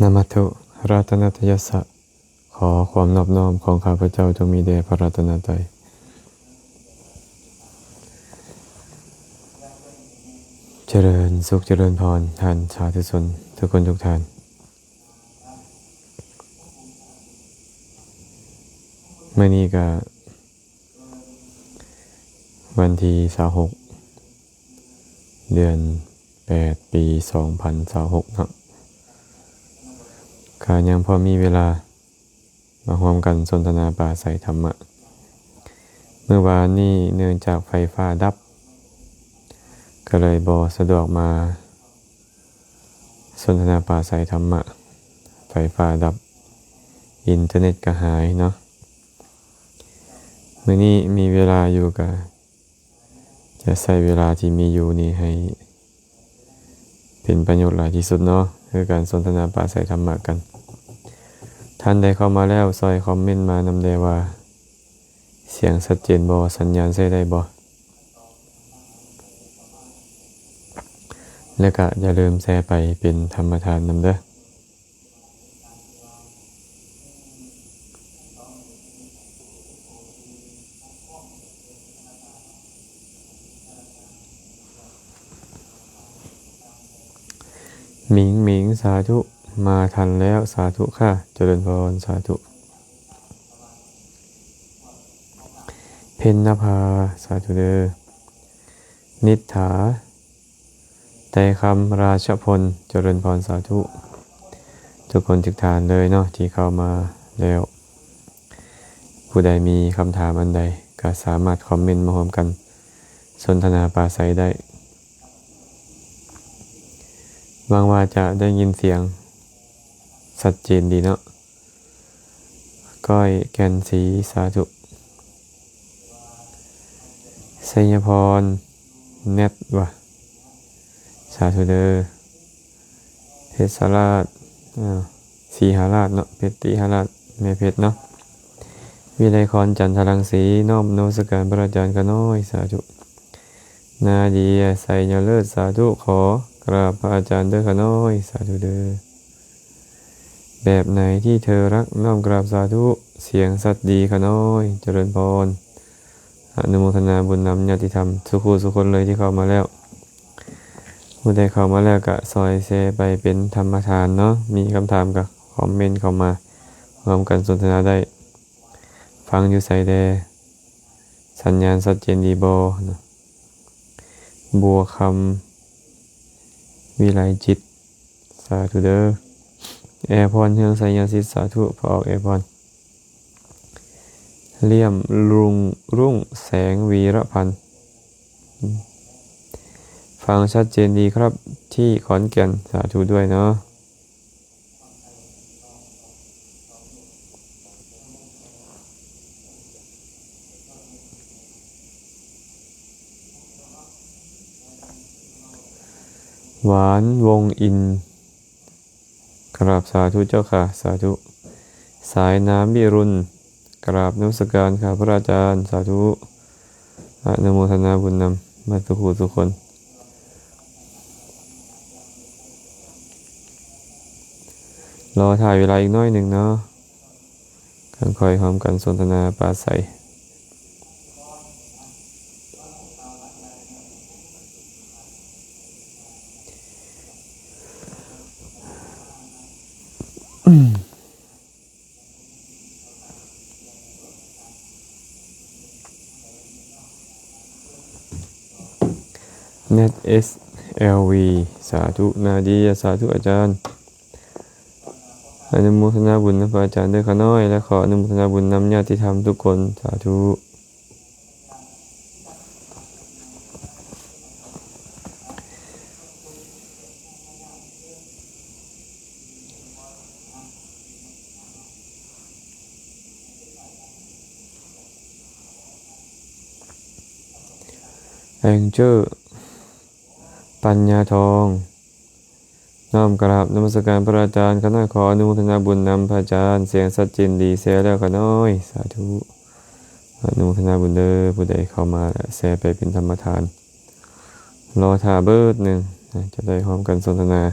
ນະມັດຖຸ ລັດຕະນະຕະຍັດສະ ຂໍຄວາມນອບນ້ອມຂອງຂ້າພະເຈົ້າຈົ່ງມີແດ່ພະລັດຕະນະໄຕ. ຈະເລີນສຸກຈະເລີນພອນ ທ່ານສາທຸຊົນທຸກຄົນທຸກທ່ານ. ມື້ນີ້ກະວັນທີຊາວຫົກ ເດືອນແປດ ປີສອງພັນຊາວຫົກເນາະ, ກະຍັງພໍມີເວລາ ມາຮ່ວມກັນສົນທະນາປາໄສທຳມະ. ມື້ວານນີ້ເນື່ອງຈາກໄຟຟ້າດັບ ກໍເລີຍບໍ່ສະດວກມາສົນທະນາປາໄສທຳມະ, ໄຟຟ້າດັບ ອິນເຕີເນັດກໍຫາຍເນາະ. ມື້ນີ້ມີເວລາຢູ່ ກໍຈະໃຊ້ເວລາທີ່ມີຢູ່ນີ້ໃຫ້ ເປັນປະໂຫຍດຫຼາຍທີ່ສຸດເນາະ ຄືການສົນທະນາປາໄສທຳມະກັນ. ທ່ານໃດເຂົ້າມາແລ້ວ ຊ່ອຍຄອມເມັນມານຳແດ່ວ່າ ສຽງຊັດເຈນບໍ່? ສັນຍານໃຊ້ໄດ້ບໍ່? ແລະກະຢ່າລືມແຊໄປເປັນທຳມະທານນຳເດີ້. ໝິງໝິງ ສາທຸ ມາທັນແລ້ວ ສາທຸຄ່ະ ຈະເລີນພອນ ສາທຸ. ເພັນນະພາ ສາທຸເດີ້. ນິດຖາ ໄຕຄຳ ລາຊະພົນ ຈະເລີນພອນ ສາທຸ ທຸກຄົນທຸກທ່ານເລີຍເນາະ ທີ່ເຂົ້າມາແລ້ວ. ຜູ້ໃດມີຄຳຖາມອັນໃດ ກໍສາມາດຄອມເມັນມາຮ່ວມກັນສົນທະນາປາໄສໄດ້. ຫວັງວ່າຈະໄດ້ຍິນສຽງຊັດເຈນດີເນາະ. ກ້ອຍ ແກ່ນສີ ສາທຸ. ໄຊຍະພອນ ແນດວ່າ ສາທຸເດີ້. ເພັດສະລາດ ເອີ ສີຫາລາດເນາະ ເພັດຕິຫາລາດ ແມ່ເພັດເນາະ. ວິໄລຄອນ ຈັນທະລັງສີ ນ້ອມນະມັດສະການພະອາຈານຂ້ານ້ອຍ ສາທຸ. ນາເດຍ ໄຊຍະເລີດ ສາທຸ ຂໍກາບພະອາຈານເດີ້ຂ້ານ້ອຍ ສາທຸເດີ້. ແບບໄຫນທີ່ເທີຮັກ ນ້ອມກາບສາທຸ ສຽງຊັດດີຂ້ານ້ອຍ ຈະເລີນພອນ. ອະນຸໂມທະນາບຸນນຳຍາດຕິທຳສູ່ຄູ່ສູ່ຄົນເລີຍທີ່ເຂົ້າມາແລ້ວ. ຜູ້ໃດເຂົ້າມາແລ້ວກະຊ່ອຍແຊໄປເປັນທຳມະທານເນາະ, ມີຄຳຖາມກະຄອມເມັນເຂົ້າມາ ຮ່ວມກັນສົນທະນາໄດ້. ຟັງຢູ່ໃສແດ່? ສັນຍານຊັດເຈນດີບໍ່? ບົວຄຳ ວິໄລຈິດ ສາທຸເດີ້. ແອພອນ ເຮືອງໄຊຍະສິດ ສາທຸ ພໍ່ອອກແອພອນ. ລຽມລຸງລຸ້ງແສງ ວີລະພັນ ຟັງຊັດເຈນດີຄັບ ທີ່ຂອນແກ່ນ ສາທຸດ້ວຍເນາະ. ຫວານ ວົງອິນ ກະລາບສາທຸເຈົ້າຂ້າ ສາທຸ. ສາຍນາມ ວິລຸນ ກະລາບນະມັດສະການຂ້າພະອາຈານ ສາທຸ. ອະນຸໂມທະນາບຸນນຳໝົດທຸກຜູ້ທຸກຄົນ. ລໍຖ້າເວລາອີກໜ້ອຍໜຶ່ງເນາະ ຈັ່ງຄ່ອຍຮ່ວມກັນສົນທະນາປາໄສ. ແນດ ເອສແອລວີ ສາທຸ. ນາເດຍ ສາທຸອາຈານ. ອະນຸໂມທະນາບຸນນຳພະອາຈານເດີ້ຂ້ານ້ອຍ ແລະ ຂໍອະນຸໂມທະນາບຸນນຳຍາດຕິທຳທຸກຄົນ ສາທຸ. ແອງເຈີ ປັນຍາທອງ. ນ້ອມກະລາບນະມັດສະການພະອາຈານ ຂ້ານ້ອຍຂໍອະນຸໂມທະນາບຸນນຳພະອາຈານ ສຽງຊັດເຈນດີ ແຊແລ້ວຂ້ານ້ອຍ ສາທຸ. ອະນຸໂມທະນາບຸນເດີ້ ຜູ້ໃດເຂົ້າມາແລ້ວແຊໄປເປັນທຳມະທານ. ລໍຖ້າເບີດໜຶ່ງ ຈະໄດ້ຮ່ວມກັນສົນທະນາ.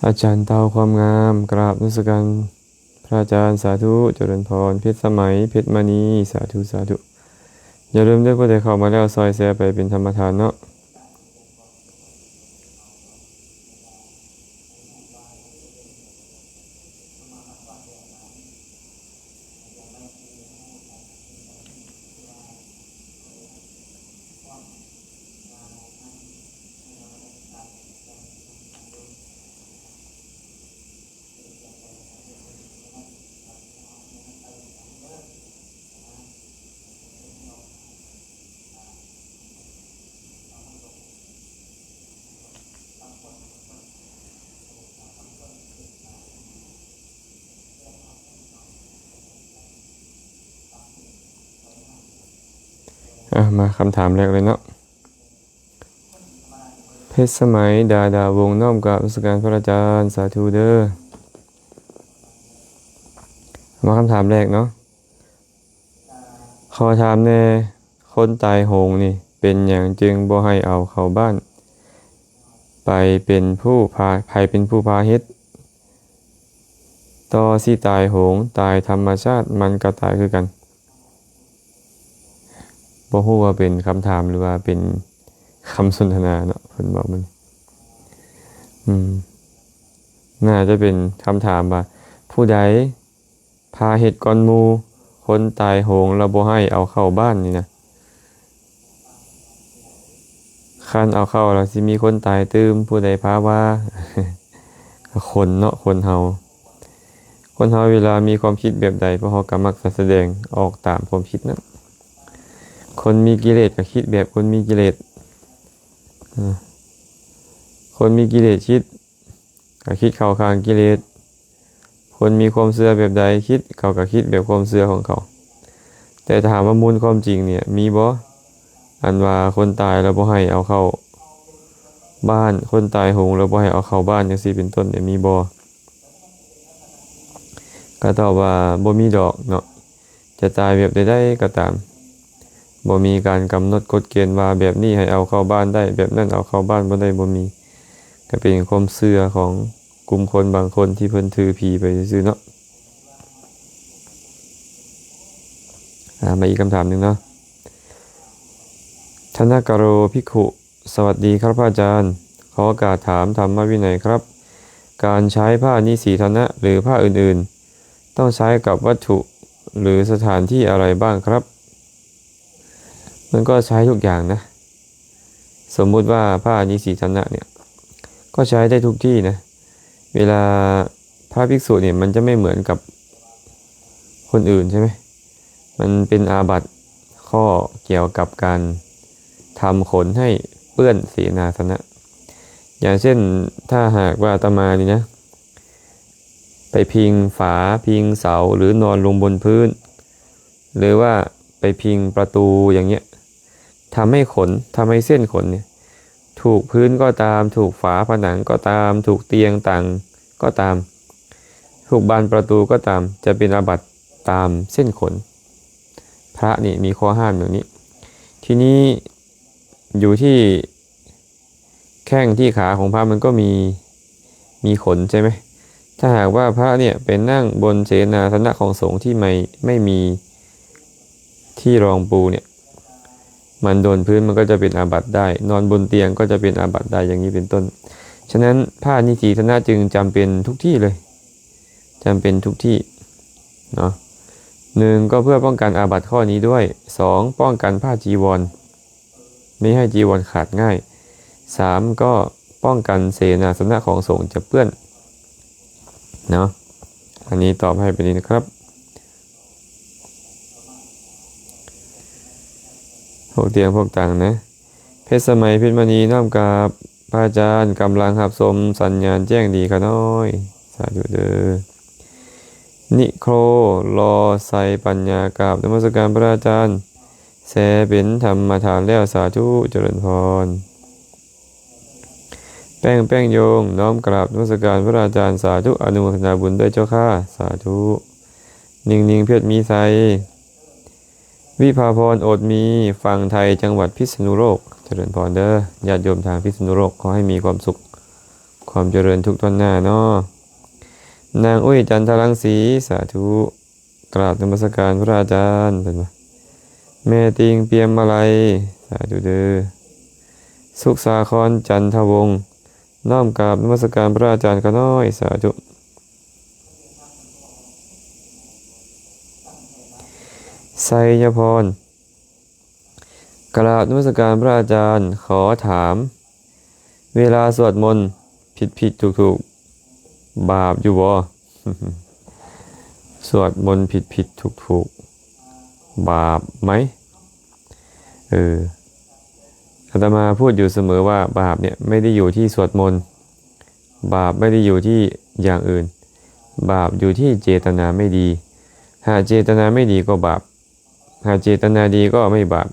ອາຈານເຕົາຄວາມງາມ ກາບນະມັດສະການພະອາຈານ ສາທຸ ຈະເລີນພອນ. ເພັດສະໄໝ ເພັດມະນີ ສາທຸ ສາທຸ. ຢ່າລືມເດີ ຜູ້ໃດເຂົ້າມາແລ້ວ ຊ່ອຍແຊໄປເປັນທຳມະທານເນາະ. ອ່ະ ມາຄຳຖາມແລກເລີຍເນາະ. ເພັດສະໄໝ ດາດາວົງ ນ້ອມກາບນະມັດສະການພະອາຈານ ສາທຸເດີ. ມາຄຳຖາມແລກເນາະ. ຂໍຖາມແດ່ ຄົນຕາຍໂຫງນີ້ ເປັນຫຍັງຈຶ່ງບໍ່ໃຫ້ເອົາເຂົ້າບ້ານ? ໃຜເປັນຜູ້ພາ ໃຜເປັນຜູ້ພາເຮັດ? ຕໍ່ຊິຕາຍໂຫງ ຕາຍທຳມະຊາດ ມັນກໍຕາຍຄືກັນ. ບໍ່ຮູ້ວ່າເປັນຄຳຖາມ ຫຼືວ່າເປັນຄຳສົນທະນາເນາະ ເພິ່ນເວົ້າມັນ ອືມ ໜ້າຈະເປັນຄຳຖາມວ່າ ຜູ້ໃດ ພາເຮັດກ່ອນໝູ່ ຄົນຕາຍໂຫງແລ້ວບໍ່ໃຫ້ເອົາເຂົ້າບ້ານນີ້ນະ. ຄັນເອົາເຂົ້າແລ້ວຊິມີຄົນຕາຍຕື່ມ ຜູ້ໃດພາວ່າ? ຄົນເນາະ ຄົນເຮົາ ຄົນເຮົາເວລາມີຄວາມຄິດແບບໃດ ພວກເຮົາກໍມັກຈະສະແດງອອກຕາມຄວາມຄິດນັ້ນ. ຄົນມີກິເລດກໍຄິດແບບຄົນມີກິເລດ ອາ ຄົນມີກິເລດຄິດ ກໍຄິດເຂົ້າຂ້າງກິເລດ. ຄົນມີຄວາມເຊື່ອແບບໃດຄິດ ເຂົາກໍຄິດແບບຄວາມເຊື່ອຂອງເຂົາ. ແຕ່ຖ້າຖາມວ່າມູນຄວາມຈິງນີ້ມີບໍ່? ອັນວ່າຄົນຕາຍແລ້ວບໍ່ໃຫ້ເອົາເຂົ້າບ້ານ, ຄົນຕາຍໂຫງແລ້ວບໍ່ໃຫ້ເອົາເຂົ້າບ້ານ ຈັ່ງຊີ້ເປັນຕົ້ນນີ້ ມີບໍ່? ກໍຕອບວ່າບໍ່ມີດອກເນາະ. ຈະຕາຍແບບໃດໆກໍຕາມ, ບໍ່ມີການກຳນົດກົດເກນວ່າແບບນີ້ໃຫ້ເອົາເຂົ້າບ້ານໄດ້, ແບບນັ້ນເອົາເຂົ້າບ້ານບໍ່ໄດ້, ບໍ່ມີ. ກໍເປັນຄວາມເຊື່ອຂອງກຸ່ມຄົນບາງຄົນທີ່ເພິ່ນຖືຜີໄປຊື່ໆເນາະ. ອ່າ ມາອີກຄຳຖາມໜຶ່ງເນາະ. ທະນະກະໂຣ ພິກຂຸ ສະຫວັດດີຄັບພະອາຈານ, ຂໍໂອກາດຖາມທຳມະວິໄນຄັບ. ການໃຊ້ຜ້ານິສີທະນະ ຫຼື ຜ້າອື່ນໆ ຕ້ອງໃຊ້ກັບວັດຖຸ ຫຼື ສະຖານທີ່ອະໄລບ້າງຄັບ? ມັນກໍໃຊ້ທຸກຢ່າງນະ. ສົມມຸດວ່າຜ້ານິສີທະນະເນີ້ຍ ກໍໃຊ້ໄດ້ທຸກທີ່ນະ. ເວລາ ພະພິກສຸນີ້ມັນຈະໄມ່ເໝືອນກັບຄົນອື່ນໃຊ່ໄໝ? ມັນເປັນອາບັດຂໍ້ກ່ຽວກັບການທຳຂົນໃຫ້ເປື້ອນເສນາສະນະ. ຢ່າງເຊັ່ນ ຖ້າຫາກວ່າອາດຕະມານີ້ນະ ໄປພິງຝາ, ພິງເສົາ ຫຼື ນອນລົງບົນພື້ນ ຫຼືວ່າໄປພິງປະຕູຢ່າງເນີ້ຍ ທຳໃຫ້ຂົນ, ທຳໃຫ້ເສັ້ນຂົນນີ້ ຖືກພື້ນກໍຕາມ, ຖືກຝາຜະໜັງກໍຕາມ, ຖືກຕຽງຕັ່ງກໍຕາມ, ຖືກບານປະຕູກໍຕາມ, ຈະເປັນອາບັດຕາມເສັ້ນຂົນ. ພະນີ້ມີຂໍ້ຫ້າມຢ່າງນີ້. ທີນີ້ຢູ່ທີ່ ແຂ້ງທີ່ຂາຂອງພະມັນກໍມີ, ມີຂົນໃຊ່ໄໝ? ຖ້າຫາກວ່າພະເນີ້ຍໄປນັ່ງບົນເສນາສະນະຂອງສົງທີ່ໄມ່, ໄມ່ມີທີ່ຮອງປູເນີ້ຍ, ມັນໂດນພື້ນມັນກໍຈະເປັນອາບັດໄດ້, ນອນບົນຕຽງກໍຈະເປັນອາບັດໄດ້, ຢ່າງນີ້ເປັນຕົ້ນ. ສະນັ້ນ ຜ້ານິສີທະນະຈຶ່ງຈຳເປັນທຸກທີ່ເລີຍ, ຈຳເປັນທຸກທີ່ເນາະ. ໜຶ່ງ ກໍເພື່ອປ້ອງກັນອາບັດຂໍ້ນີ້ດ້ວຍ, ສອງ ປ້ອງກັນຜ້າຈີວອນ ບໍ່ໃຫ້ຈີວອນຂາດງ່າຍ, ສາມ ກໍປ້ອງກັນເສນາສະນະຂອງສົງຈະເປື້ອນເນາະ. ອັນນີ້ຕອບໃຫ້ປະເດັນນະຄັບ. ພວກຕຽງພວກຕັ່ງນະ. ເພັດສະໄໝ ເພັດມະນີ ນ້ອມກາບພະອາຈານ, ກຳລັງຮັບຊົມສັນຍານແຈ້ງດີຂະນ້ອຍ. ສາທຸເດີ. ນິໂຄຣ ລໍໄຊປັນຍາ ກາບນະມັດສະການພະອາຈານ. ແຊເປັນທຳມະທານແລ້ວ ສາທຸ ຈະເລີນພອນ. ແປ້ງ ແປ້ງໂຍງ ນ້ອມກາບນະມັດສະການພະອາຈານ ສາທຸ ອະນຸໂມທະນາບຸນດ້ວຍເຈົ້າຂ້າ ສາທຸ. ນິງນິງ ເພັດມີໄຊ ວິພາພອນ ອົດມີ ຝັ່ງໄທ ຈັງຫວັດພິສະນຸໂລກ ຈະເລີນພອນເດີ ຍາດໂຍມທາງພິສະນຸໂລກ ຂໍໃຫ້ມີຄວາມສຸກ ຄວາມຈະເລີນທຸກທ່ອນໜ້າເນາະ. ນາງ ອຸ້ຍ ຈັນທະລັງສີ ສາທຸ ກາບນະມັດສະການພະອາຈານ. ເພິ່ນວ່າ ແມ່ຕິ່ງ ປຽມມະໄລ ສາທຸເດີ. ສຸກສາຄອນ ຈັນທະວົງ ນ້ອມກາບນະມັດສະການພະອາຈານຂ້ານ້ອຍ ສາທຸ. ໄຊຍະພອນ ກະລາບນະມັດສະການພະອາຈານ. ຂໍຖາມ ເວລາສວດມົນຜິດໆ ຖືກໆ ບາບຢູ່ບໍ່? ສວດມົນຜິດໆ ຖືກໆ ບາບໄໝ? ເອີ ອາດຕະມາພູດຢູ່ສະເໝີວ່າ ບາບເນຍໄມ່ໄດ້ຢູ່ທີ່ສວດມົນ, ບາບໄມ່ໄດ້ຢູ່ທີ່ຢ່າງອື່ນ, ບາບຢູ່ທີ່ເຈດຕະນາໄມ່ດີ. ຫາກເຈດຕະນາໄມ່ດີກໍບາບ, ຫາກເຈດຕະນາດີກໍໄມ່ບາບ.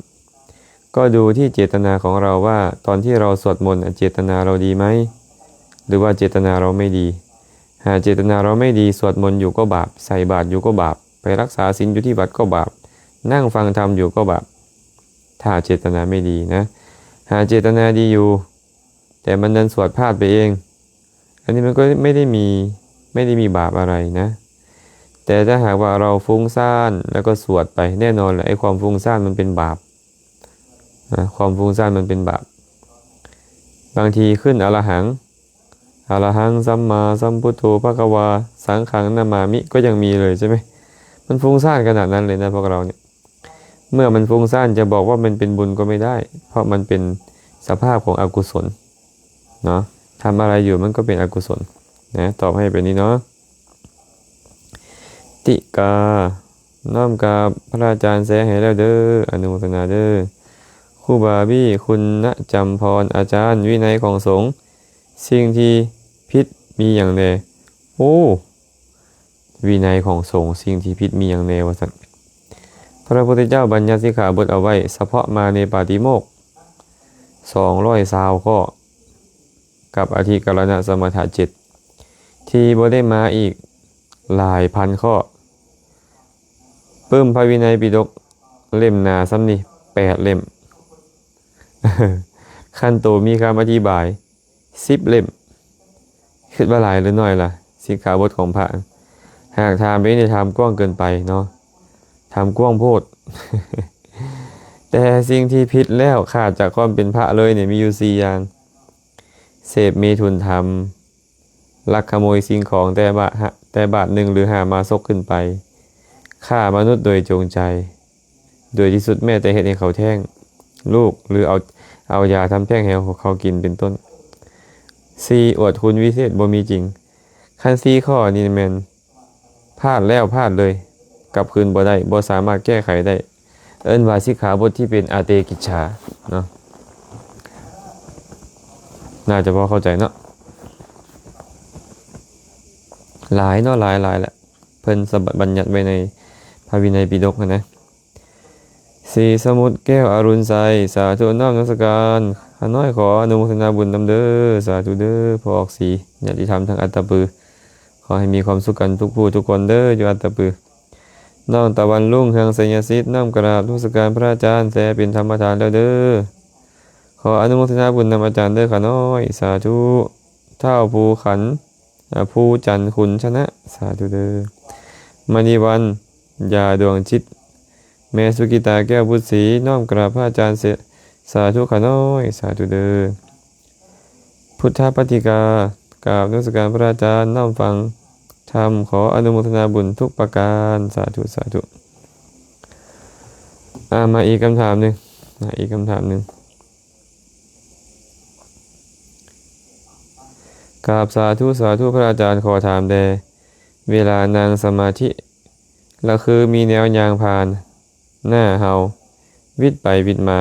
ກໍດູທີ່ເຈດຕະນາຂອງເຮົາວ່າ ຕອນທີ່ເຮົາສວດມົນ ເຈດຕະນາເຮົາດີໄໝ ຫຼືວ່າເຈດຕະນາເຮົາໄມ່ດີ. ຫາກເຈດຕະນາເຮົາໄມ່ດີ ສວດມົນຢູ່ກໍບາບ, ໃສ່ບາດຢູ່ກໍບາບ, ໄປຮັກສາສິນຢູ່ທີ່ວັດກໍບາບ, ນັ່ງຟັງທຳຢູ່ກໍບາບ, ຖ້າເຈດຕະນາໄມ່ດີນະ. ຫາກເຈດຕະນາດີຢູ່ ແຕ່ມັນດັນສວດພາດໄປເອງ, ອັນນີ້ມັນກໍໄມ່ໄດ້ມີ ໄມ່ໄດ້ມີບາບອະໄລນະ. ແຕ່ຖ້າຫາກວ່າເຮົາຟຸ້ງສ້ານແລ້ວກໍສວດໄປ, ແນ່ນອນແຫຼະ ໄອ້ຄວາມຟຸ້ງສ້ານມັນເປັນບາບນະ, ຄວາມຟຸ້ງສ້ານມັນເປັນບາບ. ບາງທີຂຶ້ນອະລະຫັງ ອະລະຫັງ ສຳມາສຳພຸດໂທ ພະຄະວາ ສັງຄັງ ນະມາມິ ກໍຍັງມີເລີຍ ໃຊ່ໄໝ? ມັນຟຸ້ງສ້ານຂະໜາດນັ້ນເລີຍນະ ພວກເຮົານີ້. ເມື່ອມັນຟຸ້ງສ້ານ ຈະບອກວ່າມັນເປັນບຸນກໍໄມ່ໄດ້, ເພາະມັນເປັນສະພາບຂອງອະກຸສົນເນາະ. ທຳອະໄລຢູ່ມັນກໍເປັນອະກຸສົນນະ. ຕອບໃຫ້ແບບນີ້ເນາະ. ຕິກາ ນ້ອມກາບພະອາຈານແຊໃຫ້ແລ້ວເດີ, ອະນຸໂມທະນາເດີ. ຄູບາບີ ຄຸນນະຈຳພອນ ອາຈານ, ວິໄນຂອງສົງ ສິ່ງທີ່ຜິດມີຫຍັງແດ່? ໂອ້ ວິໄນຂອງສົງ ສິ່ງທີ່ຜິດມີຫຍັງແດ່ວ່າຊັ້ນ. ພະພຸດທະເຈົ້າບັນຍັດສິກຂາບົດເອົາໄວ້ສະເພາະມາໃນປາຕິໂມກ ສອງຮ້ອຍຊາວຂໍ້ ກັບອະທິກະລະນະສະມະຖະເຈັດ ທີ່ບໍ່ໄດ້ມາອີກຫຼາຍພັນຂໍ້. ປຶ້ມພະວິໄນປິດົກເຫຼັ້ມໜາສ່ຳນີ້ ແປດເຫຼັ້ມ. ຄັນໂຕມີຄຳອະທິບາຍ ສິບເຫຼັ້ມ. ຄິດວ່າຫຼາຍຫຼືໜ້ອຍລະ ສິກຂາບົດຂອງພະ? ຫາກຖາມໄປນີ້ຖາມກວ້າງເກີນໄປເນາະ, ຖາມກວ້າງໂພດ. ແຕ່ສິ່ງທີ່ຜິດແລ້ວ ຂາດຈາກຄວາມເປັນພະເລີຍນີ້ ມີຢູ່ສີ່ຢ່າງ: ເສບເມຖຸນທຳ, ລັກຂະໂມຍສິ່ງຂອງແຕ່ບາດ ແຕ່ບາດໜຶ່ງ ຫຼື ຫ້າມາສົກຂຶ້ນໄປ, ຂ້າມະນຸດໂດຍຈົງໃຈ ໂດຍທີ່ສຸດແມ້ແຕ່ເຮັດໃຫ້ເຂົາແທ້ງລູກ ຫຼື ເອົາ ເອົາຢາທຳແທ້ງໃຫ້ເຂົາກິນເປັນຕົ້ນ. ສີ່ ອວດຄຸນວິເສດບໍ່ມີຈິງ. ຄັນສີ່ຂໍ້ນີ້ແມ່ນພາດແລ້ວພາດເລີຍ, ກັບຄືນບໍ່ໄດ້, ບໍ່ສາມາດແກ້ໄຂໄດ້, ເອີ້ນວ່າສິກຂາບົດທີ່ເປັນອະເຕກິດສາເນາະ. ໜ້າຈະພໍເຂົ້າໃຈເນາະ. ຫຼາຍເນາະ, ຫຼາຍໆ ແຫຼະ. ເພິ່ນສະບັນຍັດໄວ້ໃນພະວິໄນປິດົກຫັ້ນນະ. ສີສະໝຸດ ແກ້ວອະລຸນໄຊ, ສາທຸ ນ້ອມນະມັດສະການ, ຂ້ານ້ອຍຂໍອະນຸໂມທະນາບຸນນຳເດີ, ສາທຸເດີ. ພໍ່ອອກສີ, ຍາດຕິທຳທາງອັດຕະປື, ຂໍໃຫ້ມີຄວາມສຸກກັນທຸກຜູ້ທຸກຄົນເດີ ຢູ່ອັດຕະປື. ນ້ອງຕາວັນລຸງ ເຮືອງໄຊຍະສິດ, ນ້ອມກະລາບນະມັດສະການພະອາຈານແຊເປັນທຳມະທານແລ້ວເດີ, ຂໍອະນຸໂມທະນາບຸນນຳອາຈານເດີຂ້ານ້ອຍ, ສາທຸ. ທ້າວພູຂັນ ອາ ພູຈັນຂຸນຊະນະ, ສາທຸເດີ. ມະນີວັນ ຢາດວງຈິດ, ແມ່ສຸກິຕາ ແກ້ວບຸດສີ, ນ້ອມກະລາບພະອາຈານເຊ, ສາທຸຂ້ານ້ອຍ, ສາທຸເດີ. ພຸດທະປະຕິກາ, ກາບນະມັດສະການພະອາຈານ, ນ້ອມຟັງທຳ, ຂໍອະນຸໂມທະນາບຸນທຸກປະການ, ສາທຸ ສາທຸ. ອາ ມາອີກຄຳຖາມໜຶ່ງ, ມາອີກຄຳຖາມໜຶ່ງ. ກາບສາທຸ ສາທຸ ພະອາຈານ ຂໍຖາມແດ່ ເວລານັ່ງສະມາທິ ລະຄືມີແນວຍ່າງຜ່ານໜ້າເຮົາ ວິດໄປວິດມາ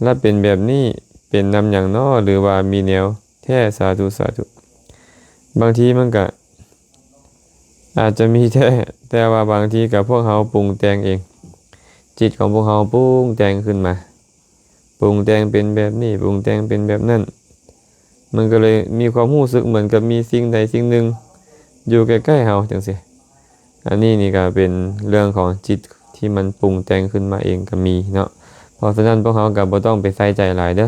ລະເປັນແບບນີ້ ເປັນນຳຫຍັງນໍ ຫຼືວ່າມີແນວແທ້? ສາທຸ ສາທຸ. ບາງທີມັນກະອາດຈະມີແທ້ ແຕ່ວ່າບາງທີກະພວກເຮົາປຸງແຕ່ງເອງ, ຈິດຂອງພວກເຮົາປຸງແຕ່ງຂຶ້ນມາ. ປຸງແຕ່ງເປັນແບບນີ້, ປຸງແຕ່ງເປັນແບບນັ້ນ, ມັນກໍເລີຍມີຄວາມຮູ້ສຶກເໝືອນກັບມີສິ່ງໃດສິ່ງໜຶ່ງຢູ່ໃກ້ໆເຮົາຈັ່ງຊີ້. ອັນນີ້ນີ້ກໍເປັນເລື່ອງຂອງຈິດທີ່ມັນປຸງແຕ່ງຂຶ້ນມາເອງກໍມີເນາະ. ເພາະສະນັ້ນພວກເຮົາກໍບໍ່ຕ້ອງໄປໃສ່ໃຈຫຼາຍເດີ້.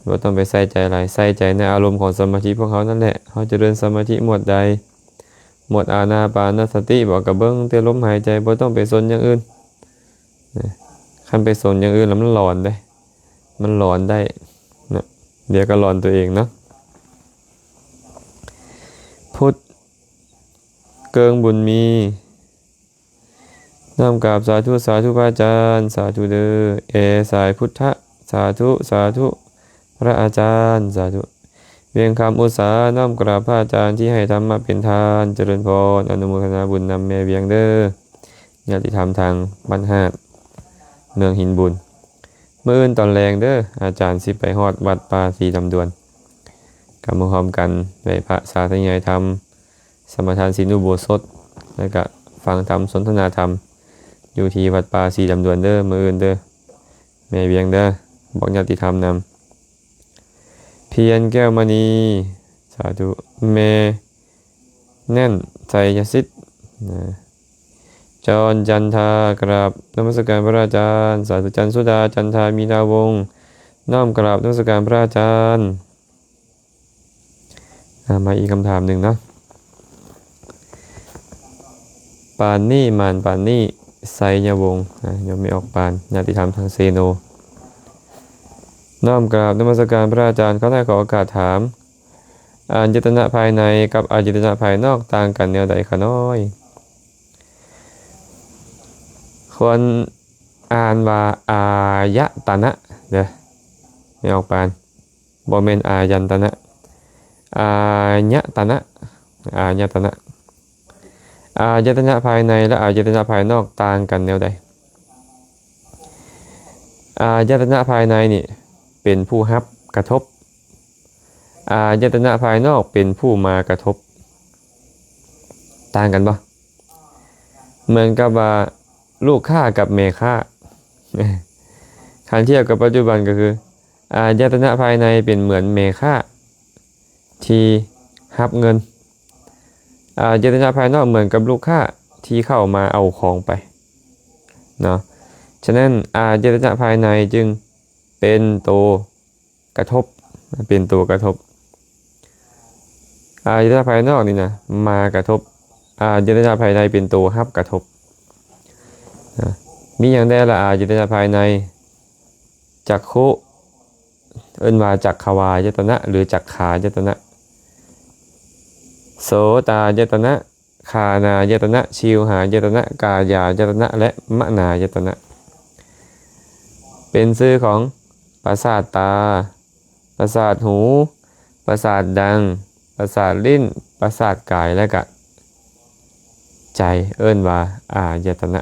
ບໍ່ຕ້ອງໄປໃສ່ໃຈຫຼາຍ, ໃສ່ໃຈໃນອາລົມຂອງສະມາທິພວກເຮົານັ້ນແຫຼະ. ເຮົາຈະເລີນສະມາທິໝວດໃດ, ໝວດອານາປານະສະຕິບໍ ກໍເບິ່ງແຕ່ລົມຫາຍໃຈ, ບໍ່ຕ້ອງໄປສົນຢ່າງອື່ນ. ຄັນໄປສົນຢ່າງອື່ນແລ້ວມັນຫຼອນເດ້, ມັນຫຼອນໄດ້ນະ, ດຽວກໍຫຼອນຕົວເອງເນາະ. ພຸດເກີງບຸນມີ. ນ້ອມກາບສາທຸ ສາທຸພະອາຈານ ສາທຸເດີ. ແອສາຍພຸດທະ ສາທຸ ສາທຸພະອາຈານ ສາທຸ. ວຽງຄຳອຸດສາ ນ້ອມກາບພະອາຈານທີ່ໃຫ້ທຳມະເປັນທານ ຈະເລີນພອນ ອະນຸໂມທະນາບຸນນຳແມ່ວຽງເດີ. ຍາດຕິທຳທາງບ້ານຫາດ ເມືອງຫີນບຸນ, ມື້ອື່ນຕອນແລງເດີ ອາຈານຊິໄປຮອດວັດປ່າສີລຳດວນ, ກໍມາຮ່ວມກັນໄຫວ້ພະສາທະຍາຍທຳ ສະມາທານສິນອຸໂບສົດ ແລ້ວກະຟັງທຳສົນທະນາທຳ ຢູ່ທີ່ວັດປ່າສີລຳດວນເດີ ມື້ອື່ນເດີ ແມ່ວຽງເດີ ບອກຍາດຕິທຳນຳ. ພຽນແກ້ວມະນີ ສາທຸ. ແມ່ແໜ້ນ ໄຊຍະສິດນະ. ຈອນຈັນທາ ກະລາບນະມັດສະການພະອາຈານ ສາທຸ. ຈັນສຸດາ ຈັນທາ ມີນາວົງ ນ້ອມກະລາບນະມັດສະການພະອາຈານ. ອາ ມາອີກຄຳຖາມໜຶ່ງເນາະ. ປານນີ້ ໝານປານນີ້ ໄຊຍະວົງ ອາ ໂຍມແມ່ອອກປານ ຍາດຕິທຳທາງເຊໂນ ນ້ອມກາບນະມັດສະການພະອາຈານ. ຂໍໄດ້ຂໍໂອກາດຖາມ ອາຍະຕະນະພາຍໃນກັບອາຍະຕະນະພາຍນອກຕ່າງກັນແນວໃດຂະນ້ອຍ? ຄວນອ່ານວ່າ ອາຍະຕະນະ ເດີ ແມ່ອອກປານ. ບໍ່ແມ່ນອາຍັນຕະນະ ອາຍະຕະນະ ອາຍະຕະນະ. ອາຍະຕະນະພາຍໃນ ແລະ ອາຍະຕະນະພາຍນອກຕ່າງກັນແນວໃດ? ອາຍະຕະນະພາຍໃນນີ້ເປັນຜູ້ຮັບກະທົບ, ອາຍະຕະນະພາຍນອກເປັນຜູ້ມາກະທົບ. ຕ່າງກັນບໍ່? ເໝືອນກັບວ່າລູກຄ້າກັບແມ່ຄ້າ. ຄັນທຽບກັບປັດຈຸບັນກໍຄື ອາຍະຕະນະພາຍໃນເປັນເໝືອນແມ່ຄ້າທີ່ຮັບເງິນ, ອາຍະຕະນະພາຍນອກເໝືອນກັບລູກຄ້າທີ່ເຂົ້າມາເອົາຂອງໄປເນາະ. ສະນັ້ນ ອາຍະຕະນະພາຍໃນຈຶ່ງເປັນໂຕກະທົບ, ເປັນໂຕກະທົບ. ອາຍະຕະນະພາຍນອກນີ້ນະ ມາກະທົບ, ອາຍະຕະນະພາຍໃນເປັນໂຕຮັບກະທົບນະ. ມີຫຍັງແດ່ລະ ອາຍະຕະນະພາຍໃນ? ຈັກຂຸ ເອີ້ນວ່າຈັກຂະວາຍະຕະນະ ຫຼື ຈັກຂາຍະຕະນະ, ໂສຕາຍະຕະນະ, ຄານາຍະຕະນະ, ຊິວຫາຍະຕະນະ, ກາຍາຍະຕະນະ ແລະ ມະນາຍະຕະນະ. ເປັນຊື່ຂອງປະສາດຕາ, ປະສາດຫູ, ປະສາດດັງ, ປະສາດລີ້ນ, ປະສາດກາຍ ແລະ ກະໃຈ, ເອີ້ນວ່າອາຍະຕະນະ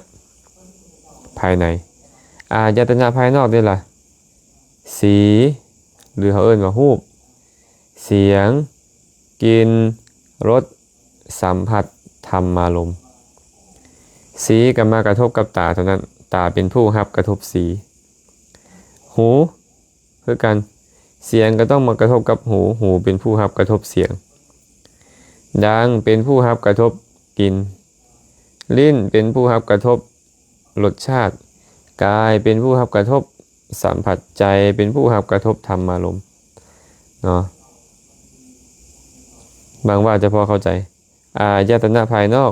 ພາຍໃນ. ອາຍະຕະນະພາຍນອກເດລະ? ສີ ຫຼື ເຮົາເອີ້ນວ່າຮູບ, ສຽງ, ກິ່ນ, ລົດ, ສຳຜັດ, ທຳມາລົມ. ສີກໍມາກະທົບກັບຕາເທົ່ານັ້ນ, ຕາເປັນຜູ້ຮັບກະທົບສີ. ຫູ ຄືກັນ, ສຽງກໍຕ້ອງມາກະທົບກັບຫູ, ຫູເປັນຜູ້ຮັບກະທົບສຽງ. ດັງເປັນຜູ້ຮັບກະທົບກິ່ນ, ລີ້ນເປັນຜູ້ຮັບກະທົບລົດຊາດ, ກາຍເປັນຜູ້ຮັບກະທົບສຳຜັດ, ໃຈເປັນຜູ້ຮັບກະທົບທຳມາລົມເນາະ. ຫວັງວ່າຈະພໍເຂົ້າໃຈ. ອາຍະຕະນະພາຍນອກ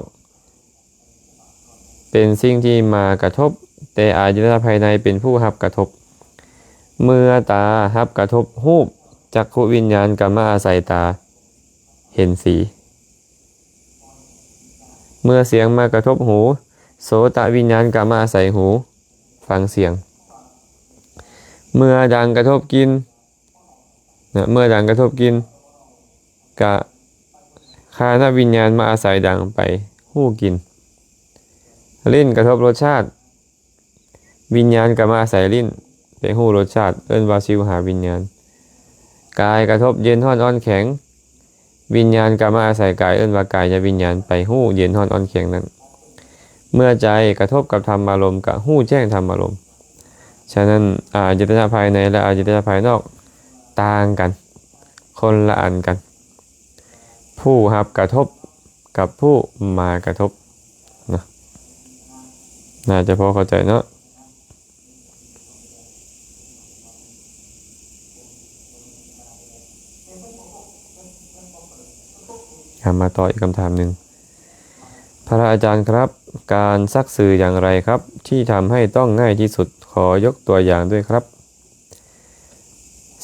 ເປັນສິ່ງທີ່ມາກະທົບ, ແຕ່ອາຍະຕະນະພາຍໃນເປັນຜູ້ຮັບກະທົບ. ເມື່ອຕາຮັບກະທົບຮູບ, ຈັກຂຸວິນຍານກໍມາອາໄສຕາເຫັນສີ. ເມື່ອສຽງມາກະທົບຫູ, ໂສຕະວິນຍານກໍມາອາໄສຫູຟັງສຽງ. ເມື່ອດັງກະທົບກິ່ນ, ນະ ເມື່ອດັງກະທົບກິ່ນ, ກະຄານະວິນຍານມາອາໄສດັງໄປຮູ້ກິ່ນ. ລີ້ນກະທົບລົດຊາດ, ວິນຍານກະມາອາໄສລີ້ນໄປຮູ້ລົດຊາດ, ເອີ້ນວ່າຊິວຫາວິນຍານ. ກາຍກະທົບເຢັນຮ້ອນອ່ອນແຂງ, ວິນຍານກະມາອາໄສກາຍ, ເອີ້ນວ່າກາຍະວິນຍານໄປຮູ້ເຢັນຮ້ອນອ່ອນແຂງນັ້ນ. ເມື່ອໃຈກະທົບກັບທຳມາລົມ, ກະຮູ້ແຈ້ງທຳມາລົມ. ສະນັ້ນ ອາຍະຕະນະພາຍໃນ ແລະ ອາຍະຕະນະພາຍນອກຕ່າງກັນ, ຄົນລະອັນກັນ. ຜູ້ຮັບກະທົບກັບຜູ້ມາກະທົບເນາະ. ໜ້າຈະພໍເຂົ້າໃຈເນາະ. อ่ะ มาต่ออีกคำถามหนึ่ง พระอาจารย์ครับ การซักสื่ออย่างไรครับ ที่ทำให้ต้องง่ายที่สุด ขอยกตัวอย่างด้วยครับ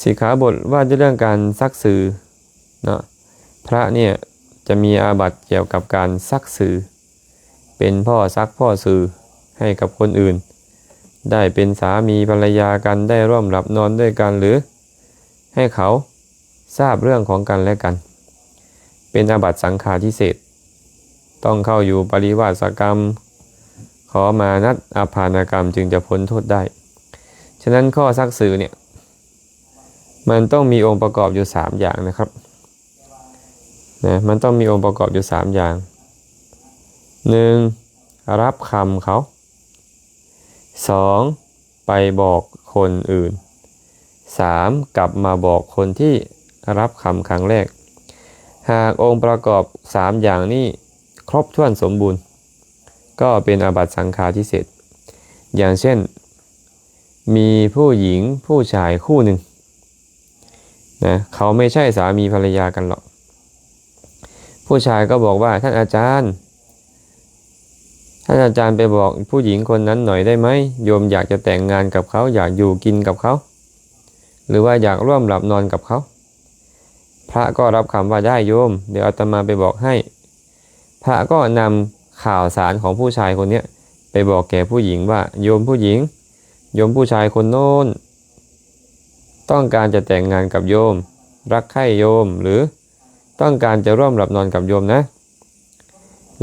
สิกขาบทว่าด้วยเรื่องการซักสื่อเนาะ พระเนี่ยจะมีอาบัติเกี่ยวกับการซักสื่อ เป็นพ่อซักพ่อสื่อให้กับคนอื่น ได้เป็นสามีภรรยากัน ได้ร่วมหลับนอนด้วยกัน หรือให้เขาทราบเรื่องของกันและกัน เป็นอาบัติสังฆาทิเสส ต้องเข้าอยู่ปริวาสกรรม ขอมานัตอัปพานกรรมจึงจะพ้นโทษได้ ฉะนั้นข้อซักสื่อเนี่ย มันต้องมีองค์ประกอบอยู่สามอย่างนะครับ นะ มันต้องมีองค์ประกอบอยู่สามอย่าง หนึ่ง รับคำเขา สอง ไปบอกคนอื่น สาม กลับมาบอกคนที่รับคำครั้งแรก หากองค์ประกอบสามอย่างนี้ครบถ้วนสมบูรณ์ ก็เป็นอาบัติสังฆาทิเสส อย่างเช่น มีผู้หญิงผู้ชายคู่หนึ่งนะ เขาไม่ใช่สามีภรรยากันหรอก ผู้ชายก็บอกว่า ท่านอาจารย์ ท่านอาจารย์ไปบอกผู้หญิงคนนั้นหน่อยได้ไหม โยมอยากจะแต่งงานกับเขา อยากอยู่กินกับเขา หรือว่าอยากร่วมหลับนอนกับเขา พระก็รับคำว่า ได้โยม เดี๋ยวอาตมาไปบอกให้ พระก็นำข่าวสารของผู้ชายคนเนี้ยไปบอกแก่ผู้หญิงว่า โยมผู้หญิง โยมผู้ชายคนโน้น ต้องการจะแต่งงานกับโยม รักใคร่โยม หรือต้องการจะร่วมหลับนอนกับโยมนะ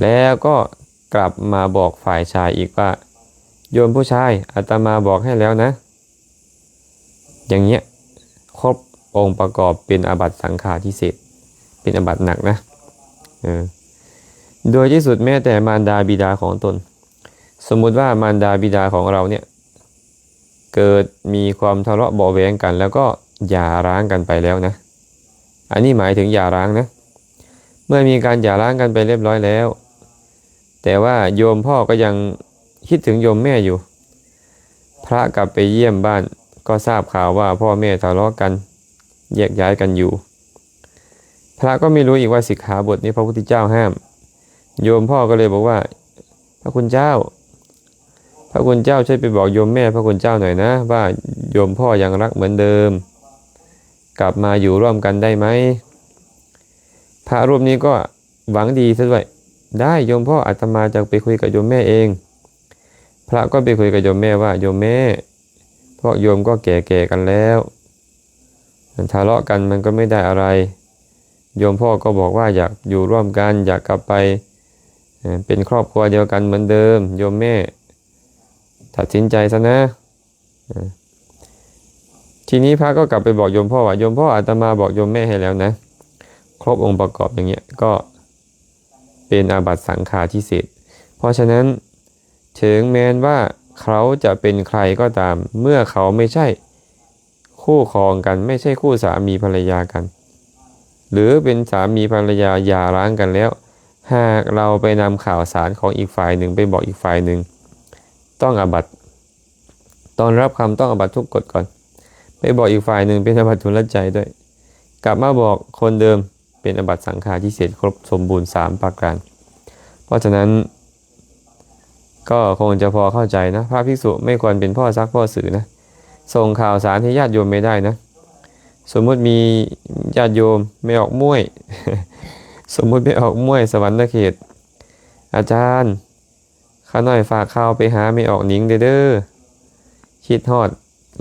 แล้วก็กลับมาบอกฝ่ายชายอีกว่า โยมผู้ชาย อาตมาบอกให้แล้วนะ อย่างเงี้ย ครบองค์ประกอบเป็นอาบัติสังฆาทิเสส เป็นอาบัติหนักนะ เออ โดยที่สุดแม้แต่มารดาบิดาของตน สมมุติว่ามารดาบิดาของเราเนี่ย เกิดมีความทะเลาะเบาะแว้งกัน แล้วก็หย่าร้างกันไปแล้วนะ อันนี้หมายถึงหย่าร้างนะ เมื่อมีการหย่าร้างกันไปเรียบร้อยแล้ว แต่ว่าโยมพ่อก็ยังคิดถึงโยมแม่อยู่ พระกลับไปเยี่ยมบ้าน ก็ทราบข่าวว่าพ่อแม่ทะเลาะกัน แยกย้ายกันอยู่ พระก็ไม่รู้อีกว่าสิกขาบทนี้พระพุทธเจ้าห้าม โยมพ่อก็เลยบอกว่า พระคุณเจ้า พระคุณเจ้าช่วยไปบอกโยมแม่พระคุณเจ้าหน่อยนะ ว่าโยมพ่อยังรักเหมือนเดิม กลับมาอยู่ร่วมกันได้ไหม พระรูปนี้ก็หวังดีซะด้วย ได้โยมพ่อ อาตมาจะไปคุยกับโยมแม่เอง พระก็ไปคุยกับโยมแม่ว่า โยมแม่ พวกโยมก็แก่ๆ กันแล้ว ทะเลาะกันมันก็ไม่ได้อะไร โยมพ่อก็บอกว่าอยากอยู่ร่วมกัน อยากกลับไป เอ่อ เป็นครอบครัวเดียวกันเหมือนเดิม โยมแม่ ตัดสินใจซะนะ เอ่อ ทีนี้พระก็กลับไปบอกโยมพ่อว่า โยมพ่อ อาตมาบอกโยมแม่ให้แล้วนะ ครบองค์ประกอบอย่างเงี้ย ก็เป็นอาบัติสังฆาทิเสส เพราะฉะนั้น ถึงแม้ว่าเขาจะเป็นใครก็ตาม เมื่อเขาไม่ใช่คู่ครองกัน ไม่ใช่คู่สามีภรรยากัน หรือเป็นสามีภรรยาหย่าร้างกันแล้ว หากเราไปนำข่าวสารของอีกฝ่ายหนึ่งไปบอกอีกฝ่ายหนึ่ง ต้องอาบัติ ตอนรับคำต้องอาบัติทุกกฎก่อน ไปบอกอีกฝ่ายหนึ่งเป็นอาบัติทุลใจด้วย กลับมาบอกคนเดิมเป็นอาบัติสังฆาทิเสสครบสมบูรณ์สามประการ เพราะฉะนั้น ก็คงจะพอเข้าใจนะ พระภิกษุไม่ควรเป็นพ่อซักพ่อสื่อนะ ส่งข่าวสารให้ญาติโยมไม่ได้นะ สมมุติมีญาติโยมแม่ออกม่วย สมมุติแม่ออกม่วยสวรรณเขต อาจารย์ ข้าน้อยฝากข่าวไปหาแม่ออกหนิงเด้อ คิดฮอด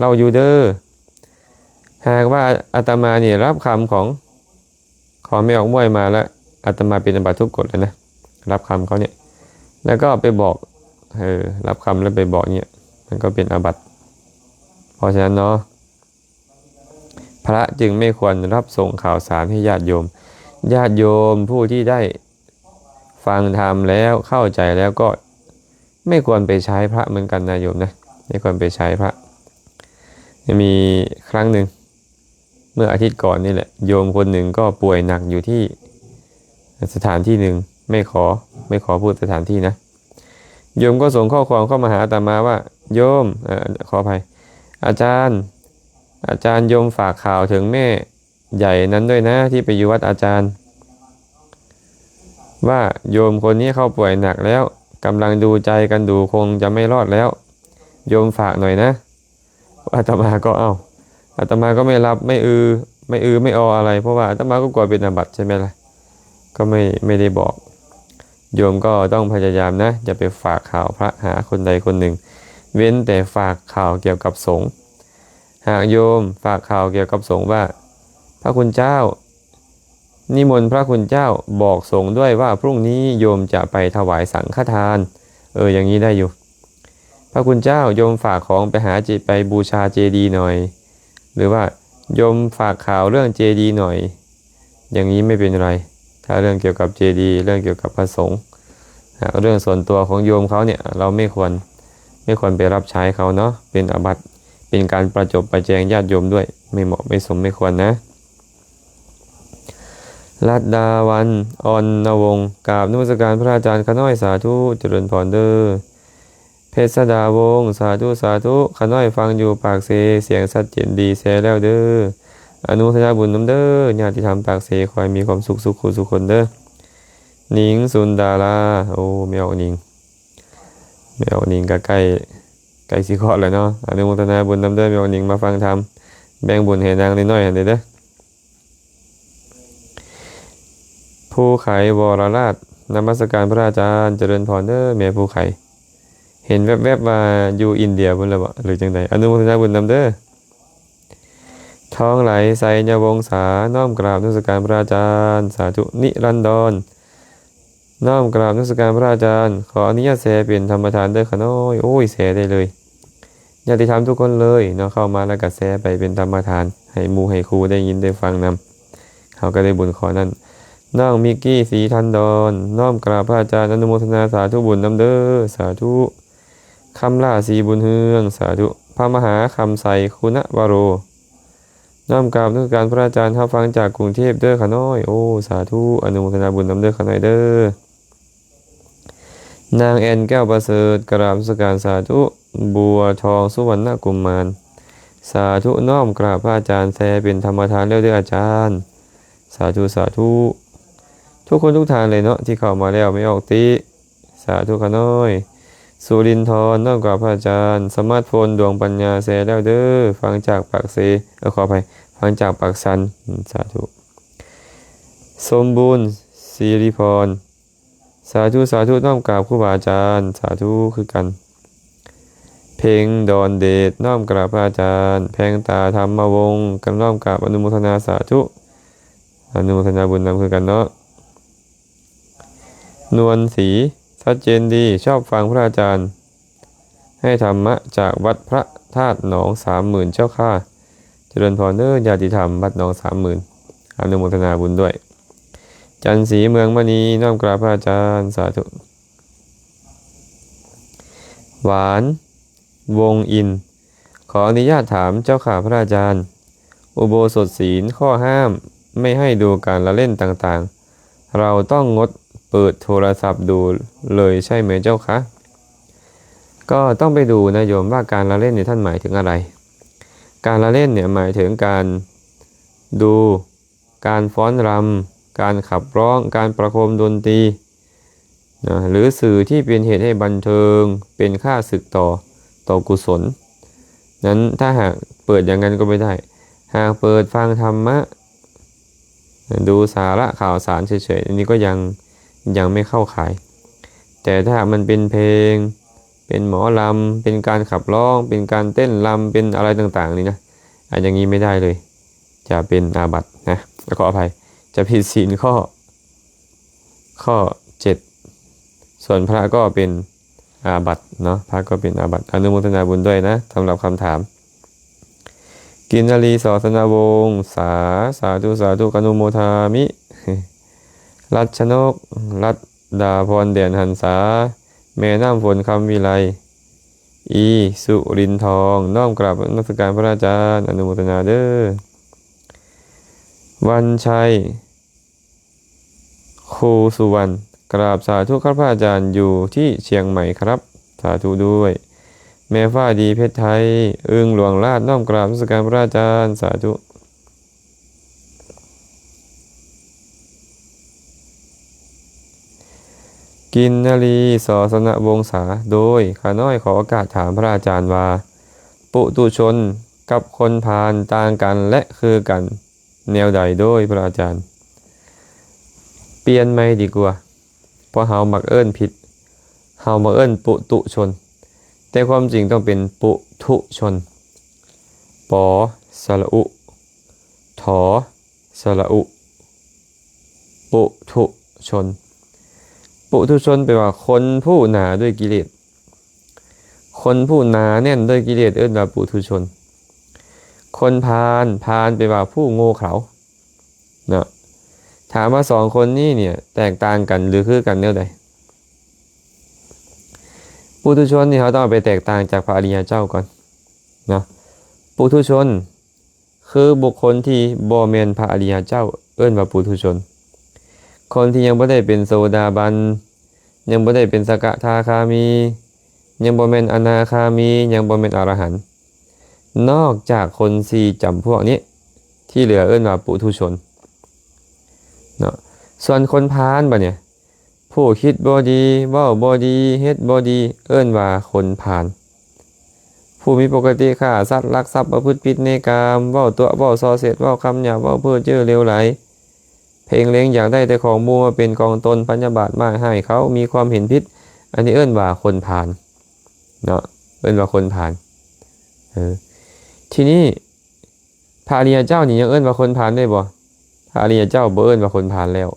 ลาวอยู่เด้อ หากว่าอาตมานี่รับคำของ ของแม่ออกม่วยมาแล้ว อาตมาเป็นอาบัติทุกกฎเลยนะ รับคำเขาเนี่ย แล้วก็ไปบอก เออ รับคำแล้วไปบอกเนี่ย มันก็เป็นอาบัติ เพราะฉะนั้นเนาะ พระจึงไม่ควรรับส่งข่าวสารให้ญาติโยม ญาติโยมผู้ที่ได้ฟังธรรมแล้วเข้าใจแล้วก็ไม่ควรไปใช้พระเหมือนกันนะโยมนะ ไม่ควรไปใช้พระ มีครั้งหนึ่ง เมื่ออาทิตย์ก่อนนี่แหละ โยมคนหนึ่งก็ป่วยหนักอยู่ที่สถานที่หนึ่ง ไม่ขอ ไม่ขอพูดสถานที่นะ โยมก็ส่งข้อความเข้ามาหาอาตมาว่า โยม เอ่อ ขออภัย อาจารย์ อาจารย์ โยมฝากข่าวถึงแม่ใหญ่นั้นด้วยนะ ที่ไปอยู่วัดอาจารย์ ว่าโยมคนนี้เขาป่วยหนักแล้ว กำลังดูใจกันอยู่ คงจะไม่รอดแล้ว โยมฝากหน่อยนะ อาตมาก็ เอ้า อาตมาก็ไม่รับ ไม่อือ ไม่อือไม่อออะไร เพราะว่าอาตมาก็กลัวเป็นอาบัติใช่ไหมล่ะ ก็ไม่ ไม่ได้บอก โยมก็ต้องพยายามนะ อย่าไปฝากข่าวพระหาคนใดคนหนึ่ง เว้นแต่ฝากข่าวเกี่ยวกับสงฆ์ หากโยมฝากข่าวเกี่ยวกับสงฆ์ว่า พระคุณเจ้า นิมนต์พระคุณเจ้าบอกสงฆ์ด้วยว่าพรุ่งนี้โยมจะไปถวายสังฆทาน เออ อย่างนี้ได้อยู่ พระคุณเจ้า โยมฝากของไปหาเจ- ไปบูชาเจดีย์หน่อย หรือว่า โยมฝากข่าวเรื่องเจดีย์หน่อย อย่างนี้ไม่เป็นไร ถ้าเรื่องเกี่ยวกับเจดีย์ เรื่องเกี่ยวกับพระสงฆ์ หากเรื่องส่วนตัวของโยมเขาเนี่ย เราไม่ควร ไม่ควรไปรับใช้เขาเนาะ เป็นอาบัติ เป็นการประจบประแจงญาติโยมด้วย ไม่เหมาะไม่สมไม่ควรนะ รัตดาวัน ออนนวงศ์ กราบนมัสการพระอาจารย์ ข้าน้อย สาธุ เจริญพรเด้อ เพชรดาวงศ์ สาธุ สาธุ ข้าน้อยฟังอยู่ปากเซ เสียงชัดเจนดี แชร์แล้วเด้อ อนุโมทนาบุญนำเด้อ ญาติธรรมปากเซ ขอให้มีความสุขสุขคู่สุขคนเด้อ หนิง สุนดารา โอ้ แม่ออกหนิง แม่ออกหนิงก็ใกล้ ใกล้สิคลอดแล้วเนาะ อนุโมทนาบุญนำเด้อ แม่ออกหนิงมาฟังธรรม แบ่งบุญให้นางน้อยๆ หั่นเด้อ ภูไข วรราช นมัสการพระอาจารย์ เจริญพรเด้อ แม่ภูไข เห็นแวบๆ ว่าอยู่อินเดียพุ้นแล้วบ่ หรือจั่งใด อนุโมทนาบุญนำเด้อ ทองไหล ไสยวงศา น้อมกราบนมัสการพระอาจารย์ สาธุ นิรันดร น้อมกราบนมัสการพระอาจารย์ ขออนุญาตแชร์เป็นธรรมทานเด้อข้าน้อย โอ้ย แชร์ได้เลย ญาติธรรมทุกคนเลยเนาะ เข้ามาแล้วก็แชร์ไปเป็นธรรมทาน ให้หมู่ให้ครูได้ยินได้ฟังนำ เขาก็ได้บุญข้อนั้น น้องมิกกี้ ศรีทันดอน น้อมกราบพระอาจารย์ อนุโมทนาสาธุบุญนำเด้อ สาธุ คำล่า ศรีบุญเฮือง สาธุ พระมหาคำใส คุณวโร น้อมกราบนมัสการพระอาจารย์ รับฟังจากกรุงเทพฯเด้อข้าน้อย โอ้ สาธุ อนุโมทนาบุญนำเด้อข้าน้อยเด้อ นางแอน แก้วประเสริฐ กราบนมัสการ สาธุ บัวทอง สุวรรณกุมาร สาธุ น้อมกราบพระอาจารย์ แชร์เป็นธรรมทานแล้วเด้ออาจารย์ สาธุ สาธุ ทุกคนทุกท่านเลยเนาะ ที่เข้ามาแล้ว ไม่ออกติ สาธุข้าน้อย สุรินทร์ น้อมกราบพระอาจารย์ สมาร์ทโฟนดวงปัญญา แชร์แล้วเด้อ ฟังจากปากเซ เออ ขออภัย ฟังจากปากสัน อืม สาธุ สมบูรณ์ ศิริพร สาธุ สาธุ น้อมกราบครูบาอาจารย์ สาธุคือกัน เพ็ง ดอนเดช น้อมกราบพระอาจารย์ แพงตา ธรรมวงศ์ ก็น้อมกราบอนุโมทนาสาธุ อนุโมทนาบุญนำคือกันเนาะ นวลศรี ชัดเจนดี ชอบฟังพระอาจารย์ ให้ธรรมะจากวัดพระธาตุหนองสามหมื่นเจ้าค่ะ เจริญพรเด้อ ญาติธรรมวัดหนองสามหมื่น อนุโมทนาบุญด้วย จันทร์ศรี เมืองมณี น้อมกราบพระอาจารย์ สาธุ หวาน วงศ์อินทร์ ขออนุญาตถามเจ้าค่ะพระอาจารย์ อุโบสถศีลข้อห้ามไม่ให้ดูการละเล่นต่างๆ เราต้องงดเปิดโทรศัพท์ดูเลยใช่ไหมเจ้าคะ ก็ต้องไปดูนะโยม ว่าการละเล่นเนี่ยท่านหมายถึงอะไร การละเล่นเนี่ยหมายถึงการดู การฟ้อนรำ การขับร้อง การประโคมดนตรี นะ หรือสื่อที่เป็นเหตุให้บันเทิง เป็นข้าศึกต่อ ต่อกุศล นั้นถ้าหากเปิดอย่างนั้นก็ไม่ได้ หากเปิดฟังธรรมะ ดูสาระข่าวสารเฉยๆ อันนี้ก็ยัง ยังไม่เข้าข่าย แต่ถ้าหากมันเป็นเพลง เป็นหมอลำ เป็นการขับร้อง เป็นการเต้นรำ เป็นอะไรต่างๆ นี่นะ อันอย่างนี้ไม่ได้เลย จะเป็นอาบัตินะ ขออภัย จะผิดศีลข้อ ข้อเจ็ด ส่วนพระก็เป็นอาบัติเนาะ พระก็เป็นอาบัติ อนุโมทนาบุญด้วยนะ สำหรับคำถาม กินนารี สอ ธนวงศา สาธุ สาธุ อนุโมทามิ รัชนก รัตดาพร แดนหันษา แม่น้ำฝน คำวิไล อี สุรินทร์ น้อมกราบนมัสการพระอาจารย์ อนุโมทนาเด้อ วันชัย ครูสุวรรณ กราบสาธุครับพระอาจารย์ อยู่ที่เชียงใหม่ครับ สาธุด้วย แม่ฟ้าดี เพชรไทย อึ่งหลวงราช น้อมกราบนมัสการพระอาจารย์ สาธุ ส ກິນນະລີ ສອ ສະນະວົງສາ ໂດຍ ຂ້ານ້ອຍຂໍໂອກາດຖາມພະອາຈານວ່າ ປຸຖຸຊົນກັບຄົນພານຕ່າງກັນ ແລະ ຄືກັນແນວໃດ ໂດຍ ພະອາຈານ? ປ່ຽນໃໝ່ດີກວ່າ ເພາະເຮົາມັກເອີ້ນຜິດ ເຮົາມັກເອີ້ນປຸຕຸຊົນ ແຕ່ຄວາມຈິງຕ້ອງເປັນປຸຖຸຊົນ ປ ສະຫຼະອຸ ຖ ສະຫຼະອຸ ປຸຖຸຊົນ. ປຸຖຸຊົນແປວ່າຄົນຜູ້ໜາດ້ວຍກິເລດ ຄົນຜູ້ໜາແໜ້ນດ້ວຍກິເລດເອີ້ນວ່າປຸຖຸຊົນ. ຄົນພານ ພານແປວ່າຜູ້ໂງ່ເຂົາເນາະ. ຖາມວ່າສອງຄົນນີ້ເນຍແຕກຕ່າງກັນ ຫຼື ຄືກັນແນວໃດ? ປຸຖຸຊົນນີ້ເຮົາຕ້ອງເອົາໄປແຕກຕ່າງຈາກພະອະລິຍະເຈົ້າກ່ອນເນາະ. ປຸຖຸຊົນ ຄືບຸກຄົນທີ່ບໍ່ແມ່ນພະອະລິຍະເຈົ້າ ເອີ້ນວ່າປຸຖຸຊົນ. ຄົນທີ່ຍັງບໍ່ໄດ້ເປັນໂສດາບັນ ຍັງບໍ່ໄດ້ເປັນສະກະທາຄາມີ ຍັງບໍ່ແມ່ນອະນາຄາມີ ຍັງບໍ່ແມ່ນອະລະຫັນ ນອກຈາກຄົນສີ່ຈຳພວກນີ້ ທີ່ເຫຼືອເອີ້ນວ່າປຸຖຸຊົນເນາະ. ສ່ວນຄົນພານບາດນີ້ ຜູ້ຄິດບໍ່ດີ ເວົ້າບໍ່ດີ ເຮັດບໍ່ດີ ເອີ້ນວ່າຄົນພານ. ຜູ້ມີປົກກະຕິຂ້າສັດ ລັກຊັບ ປະພຶດຜິດໃນກາມ ເວົ້າຕົວະ ເວົ້າສໍ້ເສດ ເວົ້າຄຳຫຍາບ ເວົ້າເພ້ອເຈີ້ເຫຼວໄຫຼ ເພງເລັງຢາກໄດ້ແຕ່ຂອງໝູ່ມາເປັນຂອງຕົນ ພະຍາບາດໝາຍຮ້າຍເຂົາ ມີຄວາມເຫັນຜິດ ອັນນີ້ເອີ້ນວ່າຄົນພານເນາະ ເອີ້ນວ່າຄົນພານ. ເອີ ທີນີ້ ພະອະລິຍະເຈົ້ານີ້ຍັງເອີ້ນວ່າຄົນພານໄດ້ບໍ່? ພະອະລິຍະເຈົ້າບໍ່ເອີ້ນວ່າຄົນພານແລ້ວ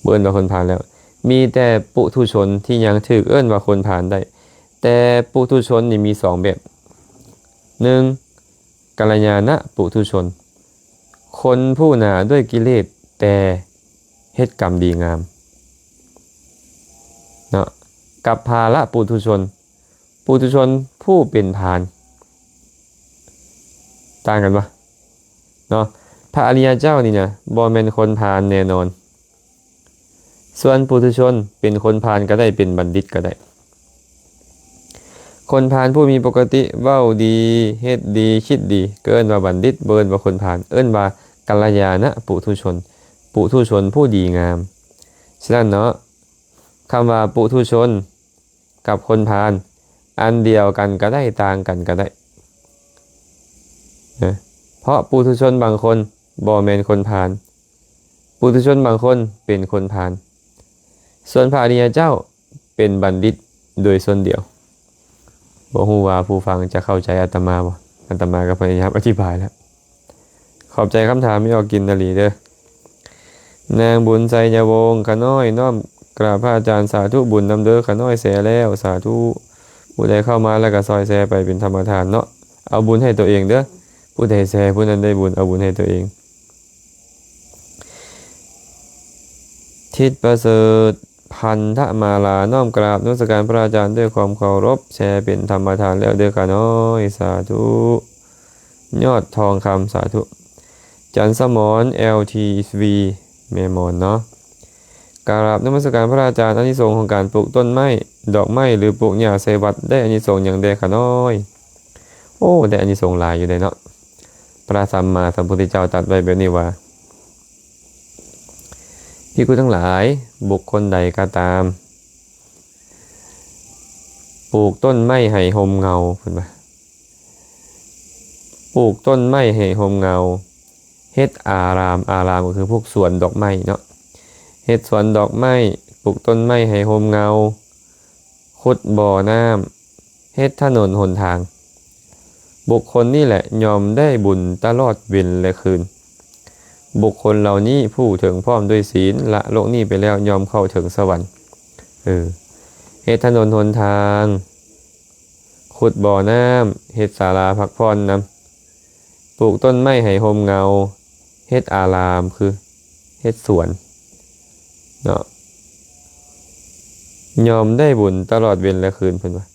ບໍ່ເອີ້ນວ່າຄົນພານແລ້ວ. ມີແຕ່ປຸຖຸຊົນທີ່ຍັງຖືກເອີ້ນວ່າຄົນພານໄດ້ ແຕ່ປຸຖຸຊົນນີ້ມີສອງແບບ. ໜຶ່ງ ກັນລະຍານະປຸຖຸຊົນ ຄົນຜູ້ໜາດ້ວຍກິເລດ ແຕ່ເຮັດກຳດີງາມເນາະ ກັບພາລະປຸຖຸຊົນ ປຸຖຸຊົນຜູ້ເປັນພານ ຕ່າງກັນບໍ່ເນາະ? ພະອະລິຍະເຈົ້ານີ້ນະ ບໍ່ແມ່ນຄົນພານແນ່ນອນ. ສ່ວນປຸຖຸຊົນເປັນຄົນພານກໍໄດ້ ເປັນບັນດິດກໍໄດ້. ຄົນພານຜູ້ມີປົກກະຕິເວົ້າດີ ເຮັດດີ ຄິດດີ ກໍເອີ້ນວ່າບັນດິດ ບໍ່ເອີ້ນວ່າຄົນພານ ເອີ້ນວ່າກັນລະຍານະປຸຖຸຊົນ ປຸຖຸຊົນຜູ້ດີງາມ. ສະນັ້ນເນາະ ຄຳວ່າປຸຖຸຊົນ ກັບຄົນພານ ອັນດຽວກັນກໍໄດ້ ຕ່າງກັນກໍໄດ້ນະ ເພາະປຸຖຸຊົນບາງຄົນບໍ່ແມ່ນຄົນພານ ປຸຖຸຊົນບາງຄົນເປັນຄົນພານ ສ່ວນພະອະລິຍະເຈົ້າເປັນບັນດິດໂດຍສ່ວນດຽວ. ບໍ່ຮູ້ວ່າຜູ້ຟັງຈະເຂົ້າໃຈອາດຕະມາບໍ່? ອາດຕະມາກໍພະຍາຍາມອະທິບາຍແລ້ວ. ຂອບໃຈຄຳຖາມ ມີອອກກິນນາລີເດີ. ນາງບຸນໄຊຍະວົງ ຂະນ້ອຍນ້ອມກາບພະອາຈານ ສາທຸບຸນນຳເດີ ຂະນ້ອຍແຊແລ້ວ ສາທຸ. ຜູ້ໃດເຂົ້າມາແລ້ວກໍຊ່ອຍແຊໄປເປັນທຳມະທານເນາະ ເອົາບຸນໃຫ້ຕົວເອງເດີ. ຜູ້ໃດແຊຜູ້ນັ້ນໄດ້ບຸນ ເອົາບຸນໃຫ້ຕົວເອງ. ທິດປະເສີດ ພັນທະມາລາ ນ້ອມກາບນະມັດສະການພະອາຈານດ້ວຍຄວາມເຄົາລົບ ແຊເປັນທຳມະທານແລ້ວເດີຂ້ານ້ອຍ ສາທຸ. ຍອດທອງຄຳ ສາທຸ. ຈັນສະໝອນ ແອລທີວີ ແມ່ໝອນເນາະ ກາບນະມັດສະການພະອາຈານ ອານິສົງຂອງການປູກຕົ້ນໄມ້ ດອກໄມ້ ຫຼື ປູກຫຍ້າໃສ່ວັດ ໄດ້ອານິສົງຫຍັງແດ່ຂ້ານ້ອຍ? ໂອ້ ໄດ້ອານິສົງຫຼາຍຢູ່ເດ້ເນາະ. ພະສຳມາສຳພຸດທະເຈົ້າຕັດໄວ້ແບບນີ້ວ່າ ພິກຂຸທັງຫຼາຍ ບຸກຄົນໃດກໍຕາມ ປູກຕົ້ນໄມ້ໃຫ້ຮົ່ມເງົາ ເພິ່ນວ່າ ປູກຕົ້ນໄມ້ໃຫ້ຮົ່ມເງົາ ເຮັດອາລາມ ອາລາມກໍຄືພວກສວນດອກໄມ້ເນາະ ເຮັດສວນດອກໄມ້ ປູກຕົ້ນໄມ້ໃຫ້ຮົ່ມເງົາ ຂຸດບໍ່ນ້ຳ ເຮັດຖະໜົນຫົນທາງ ບຸກຄົນນີ້ແຫຼະຍ່ອມໄດ້ບຸນຕະຫຼອດເວັນ ແລະ ຄືນ. ບຸກຄົນເຫຼົ່ານີ້ຜູ້ເຖິງພ້ອມດ້ວຍສີນ ລະໂລກນີ້ໄປແລ້ວຍ່ອມເຂົ້າເຖິງສະຫວັນ. ເອີ ເຮັດຖະໜົນຫົນທາງ ຂຸດບໍ່ນ້ຳ ເຮັດສາລາພັກຜ່ອນນຳ ປູກຕົ້ນໄມ້ໃຫ້ຮົ່ມເງົາ ເຮັດອາລາມ ຄືເຮັດສວນເນາະ ຍ່ອມໄດ້ບຸນຕະຫຼອດເວັນ ແລະ ຄືນ ເພິ່ນວ່າ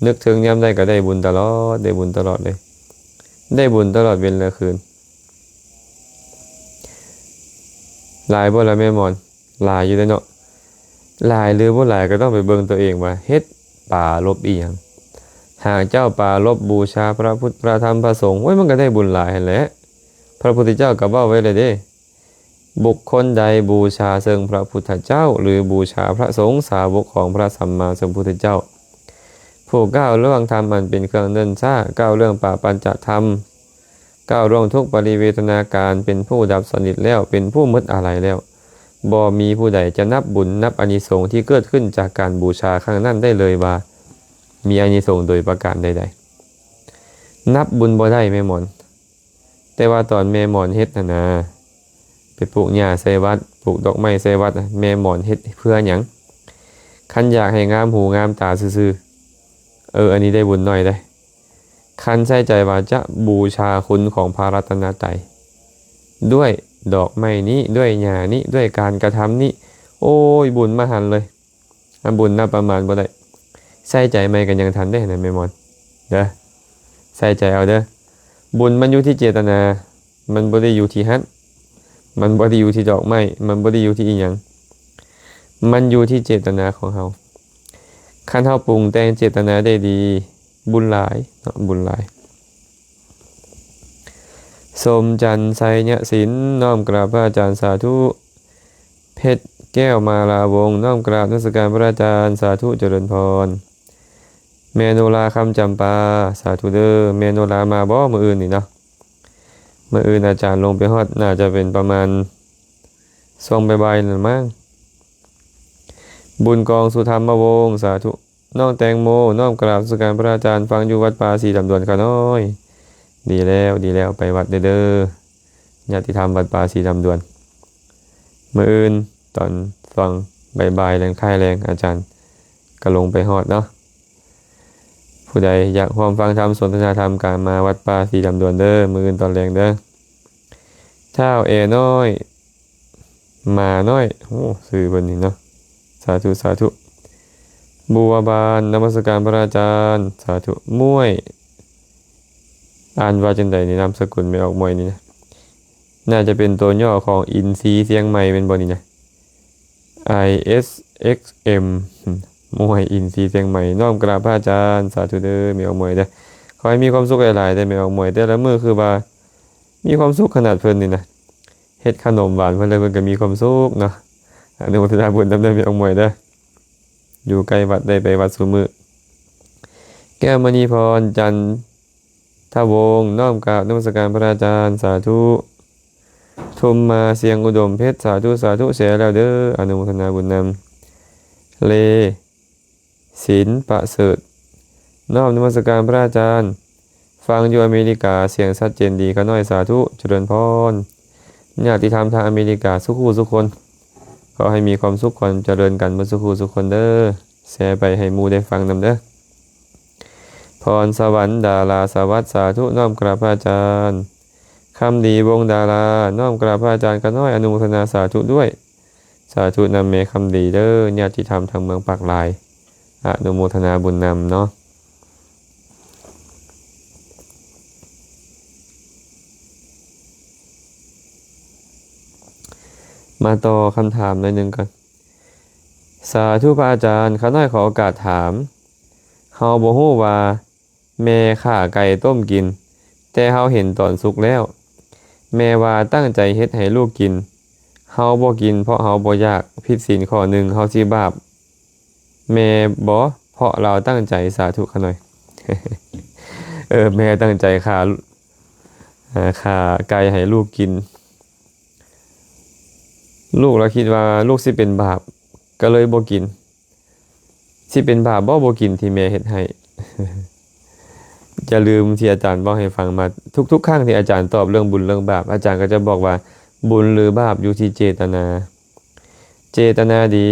ນຶກເຖິງຍາມໃດກໍໄດ້ບຸນຕະຫຼອດ ໄດ້ບຸນຕະຫຼອດເລີຍ ໄດ້ບຸນຕະຫຼອດເວັນ ແລະ ຄືນ. ຫຼາຍບໍ່ລະແມ່ໝອນ? ຫຼາຍຢູ່ເດ້ເນາະ. ຫຼາຍຫຼືບໍ່ຫຼາຍກໍຕ້ອງໄປເບິ່ງຕົວເອງວ່າເຮັດປາລົບອີ່ຫຍັງ. ຫາກເຈົ້າປາລົບບູຊາພະພຸດ ພະທຳ ພະສົງ ໂອ້ຍ ມັນກໍໄດ້ບຸນຫຼາຍຫັ້ນແຫຼະ. ພະພຸດທະເຈົ້າກໍເວົ້າໄວ້ແລ້ວເດ້ ບຸກຄົນໃດບູຊາເຊິ່ງພະພຸດທະເຈົ້າ ຫຼື ບູຊາພະສົງສາວົກຂອງພະສຳມາສຳພຸດທະເຈົ້າ ຜູ້ກ້າວລ່ວງທຳອັນເປັນເຄື່ອງເນີນຊ້າ, ກ້າວລ່ວງປະປັນຈະທຳ, ກ້າວລ່ວງທຸກປະລິເວທະນາການ, ເປັນຜູ້ດັບສະໜິດແລ້ວ, ເປັນຜູ້ໝົດອາໄລແລ້ວ, ບໍ່ມີຜູ້ໃດຈະນັບບຸນນັບອານິສົງທີ່ເກີດຂຶ້ນຈາກການບູຊາຄັ້ງນັ້ນໄດ້ເລີຍວ່າ ມີອານິສົງໂດຍປະການໃດໆ. ນັບບຸນບໍ່ໄດ້ແມ່ໝອນ. ແຕ່ວ່າຕອນແມ່ໝອນເຮັດຫັ້ນນາ ໄປປູກຫຍ້າໃສ່ວັດ, ປູກດອກໄມ້ໃສ່ວັດ, ແມ່ໝອນເຮັດເພື່ອຫຍັງ? ຄັນຢາກໃຫ້ງາມຫູງາມຕາຊື່ໆ, ເອີ ອັນນີ້ໄດ້ບຸນໜ້ອຍເດ້. ຄັນໃສ່ໃຈວ່າຈະບູຊາຄຸນຂອງພະລັດຕະນະໄຕ ດ້ວຍດອກໄມ້ນີ້, ດ້ວຍຫຍ້ານີ້, ດ້ວຍການກະທຳນີ້, ໂອ້ຍ ບຸນມະຫັນເລີຍ. ອາ ບຸນນັບປະມານບໍ່ໄດ້. ໃສ່ໃຈໃໝ່ກໍຍັງທັນເດ້ນະແມ່ໝອນ ເດີ. ໃສ່ໃຈເອົາເດີ. ບຸນມັນຢູ່ທີ່ເຈດຕະນາ, ມັນບໍ່ໄດ້ຢູ່ທີ່ຮັດ, ມັນບໍ່ໄດ້ຢູ່ທີ່ດອກໄມ້, ມັນບໍ່ໄດ້ຢູ່ທີ່ອີ່ຫຍັງ, ມັນຢູ່ທີ່ເຈດຕະນາຂອງເຮົາ. ຄັນເຮົາປຸງແຕ່ງເຈດຕະນາໄດ້ດີ, ບຸນຫຼາຍເນາະ, ບຸນຫຼາຍ. ສົມຈັນ ໄຊຍະສິນ, ນ້ອມກາບພະອາຈານ, ສາທຸ. ເພັດແກ້ວ ມາລາວົງ, ນ້ອມກາບນະມັດສະການພະອາຈານ, ສາທຸ ຈະເລີນພອນ. ແມ່ໂນລາ ຄຳຈຳປາ, ສາທຸເດີ. ແມ່ໂນລາມາບໍ່ມື້ອື່ນນີ້ເນາະ? ມື້ອື່ນອາຈານລົງໄປຮອດ ໜ້າຈະເປັນປະມານຊ່ວງບ່າຍໆນັ້ນລະມັ້ງ. ບຸນກອງ ສຸທຳມະວົງ, ສາທຸ. ນ້ອງແຕງໂມ, ນ້ອມກາບນະມັດສະການພະອາຈານ, ຟັງຢູ່ວັດປ່າສີດຳດວນຂະນ້ອຍ. ດີແລ້ວ, ດີແລ້ວ, ໄປວັດເດີ, ເດີ. ຍາດຕິທຳວັດປ່າສີດຳດວນ. ມື້ອື່ນຕອນຊ່ວງບ່າຍໆ ແລງທ້າຍແລງ ອາຈານກໍລົງໄປຮອດເນາະ. ຜູ້ໃດຢາກຮ່ວມຟັງທຳ ສົນທະນາທຳ ກໍມາວັດປ່າສີດຳດວນເດີ, ມື້ອື່ນຕອນແລງເດີ. ທ້າວແອນ້ອຍ, ໝານ້ອຍ, ໂອ້ ຊື່ເພິ່ນນີ້ເນາະ, ສາທຸ ສາທຸ. ບົວບານ, ນະມັດສະການພະອາຈານ, ສາທຸ. ມ້ວຍ, ອ່ານວ່າຈັ່ງໃດນີ້ ນາມສະກຸນແມ່ອອກມ້ວຍນີ້ນະ? ໜ້າຈະເປັນຕົວຫຍໍ້ຂອງອິນຊີຊຽງໃໝ່ແມ່ນບໍ່ນີ້ນະ? ໄອເອັສເອັກເອັມ ມ້ວຍອິນຊີຊຽງໃໝ່, ນ້ອມກາບພະອາຈານ, ສາທຸເດີ ແມ່ອອກມ້ວຍເດີ. ຂໍໃຫ້ມີຄວາມສຸກຫຼາຍໆເດີ ແມ່ອອກມ້ວຍ, ແຕ່ລະມື້ຄືວ່າມີຄວາມສຸກຂະໜາດເພິ່ນນີ້ນະ. ເຮັດຂະໜົມຫວານເພິ່ນແລ້ວ ເພິ່ນກໍມີຄວາມສຸກເນາະ. ອະນຸໂມທະນາບຸນນຳເດີ ແມ່ອອກມ້ວຍເດີ. ຢູ່ໃກ້ວັດ ໄດ້ໄປວັດຊຸມື້. ແກ້ວມະນີພອນ ຈັນທະວົງ, ນ້ອມກາບນະມັດສະການພະອາຈານ, ສາທຸ. ທຸມມາ ສຽງອຸດົມເພັດ, ສາທຸ ສາທຸ, ແຊແລ້ວເດີ, ອະນຸໂມທະນາບຸນນຳ. ເລ ສິນປະເສີດ, ນ້ອມນະມັດສະການພະອາຈານ, ຟັງຢູ່ອາເມລິກາ ສຽງຊັດເຈນດີຂະນ້ອຍ, ສາທຸ ຈະເລີນພອນ. ຍາດຕິທຳທາງອາເມລິກາ ສຸຂູສຸຄົນ, ຂໍໃຫ້ມີຄວາມສຸກຄວາມຈະເລີນກັນເບິດສຸຂູສຸຄົນເດີ. ແຊໄປໃຫ້ໝູ່ໄດ້ຟັງນຳເດີ. ພອນສະຫວັນ ດາລາສະຫວັດ, ສາທຸ ນ້ອມກາບພະອາຈານ. ຄຳດີ ວົງດາລາ, ນ້ອມກາບພະອາຈານຂະນ້ອຍ, ອະນຸໂມທະນາສາທຸດ້ວຍ. ສາທຸນຳແມ່ຄຳດີເດີ, ຍາດຕິທຳທາງເມືອງປາກລາຍ, ອະນຸໂມທະນາບຸນນຳເນາະ. ມາຕໍ່ຄຳຖາມໜ້ອຍໜຶ່ງກ່ອນ. ສາທຸພະອາຈານ, ຂ້ານ້ອຍຂໍໂອກາດຖາມ, ເຮົາບໍ່ຮູ້ວ່າ ແມ່ຂ້າໄກ່ຕົ້ມກິນ, ແຕ່ເຮົາເຫັນຕອນສຸກແລ້ວ. ແມ່ວ່າຕັ້ງໃຈເຮັດໃຫ້ລູກກິນ, ເຮົາບໍ່ກິນເພາະເຮົາບໍ່ຢາກ, ຜິດສິນຂໍ້ໜຶ່ງ, ເຮົາຊິບາບແມ່ບໍ່ ເພາະລາວຕັ້ງໃຈ? ສາທຸຂ້ານ້ອຍ. ເອີ ແມ່ຕັ້ງໃຈຂ້າ ຂ້າໄກ່ໃຫ້ລູກກິນ, ລູກລະຄິດວ່າລູກຊິເປັນບາບ ກໍເລີຍບໍ່ກິນ. ຊິເປັນບາບບໍ່ ບໍ່ກິນທີ່ແມ່ເຮັດໃຫ້? ຢ່າລືມທີ່ອາຈານເວົ້າໃຫ້ຟັງມາ, ທຸກໆຄັ້ງທີ່ອາຈານຕອບເລື່ອງບຸນເລື່ອງບາບ, ອາຈານກໍຈະບອກວ່າ ບຸນຫຼືບາບຢູ່ທີ່ເຈດຕະນາ. ເຈດຕະນາດີ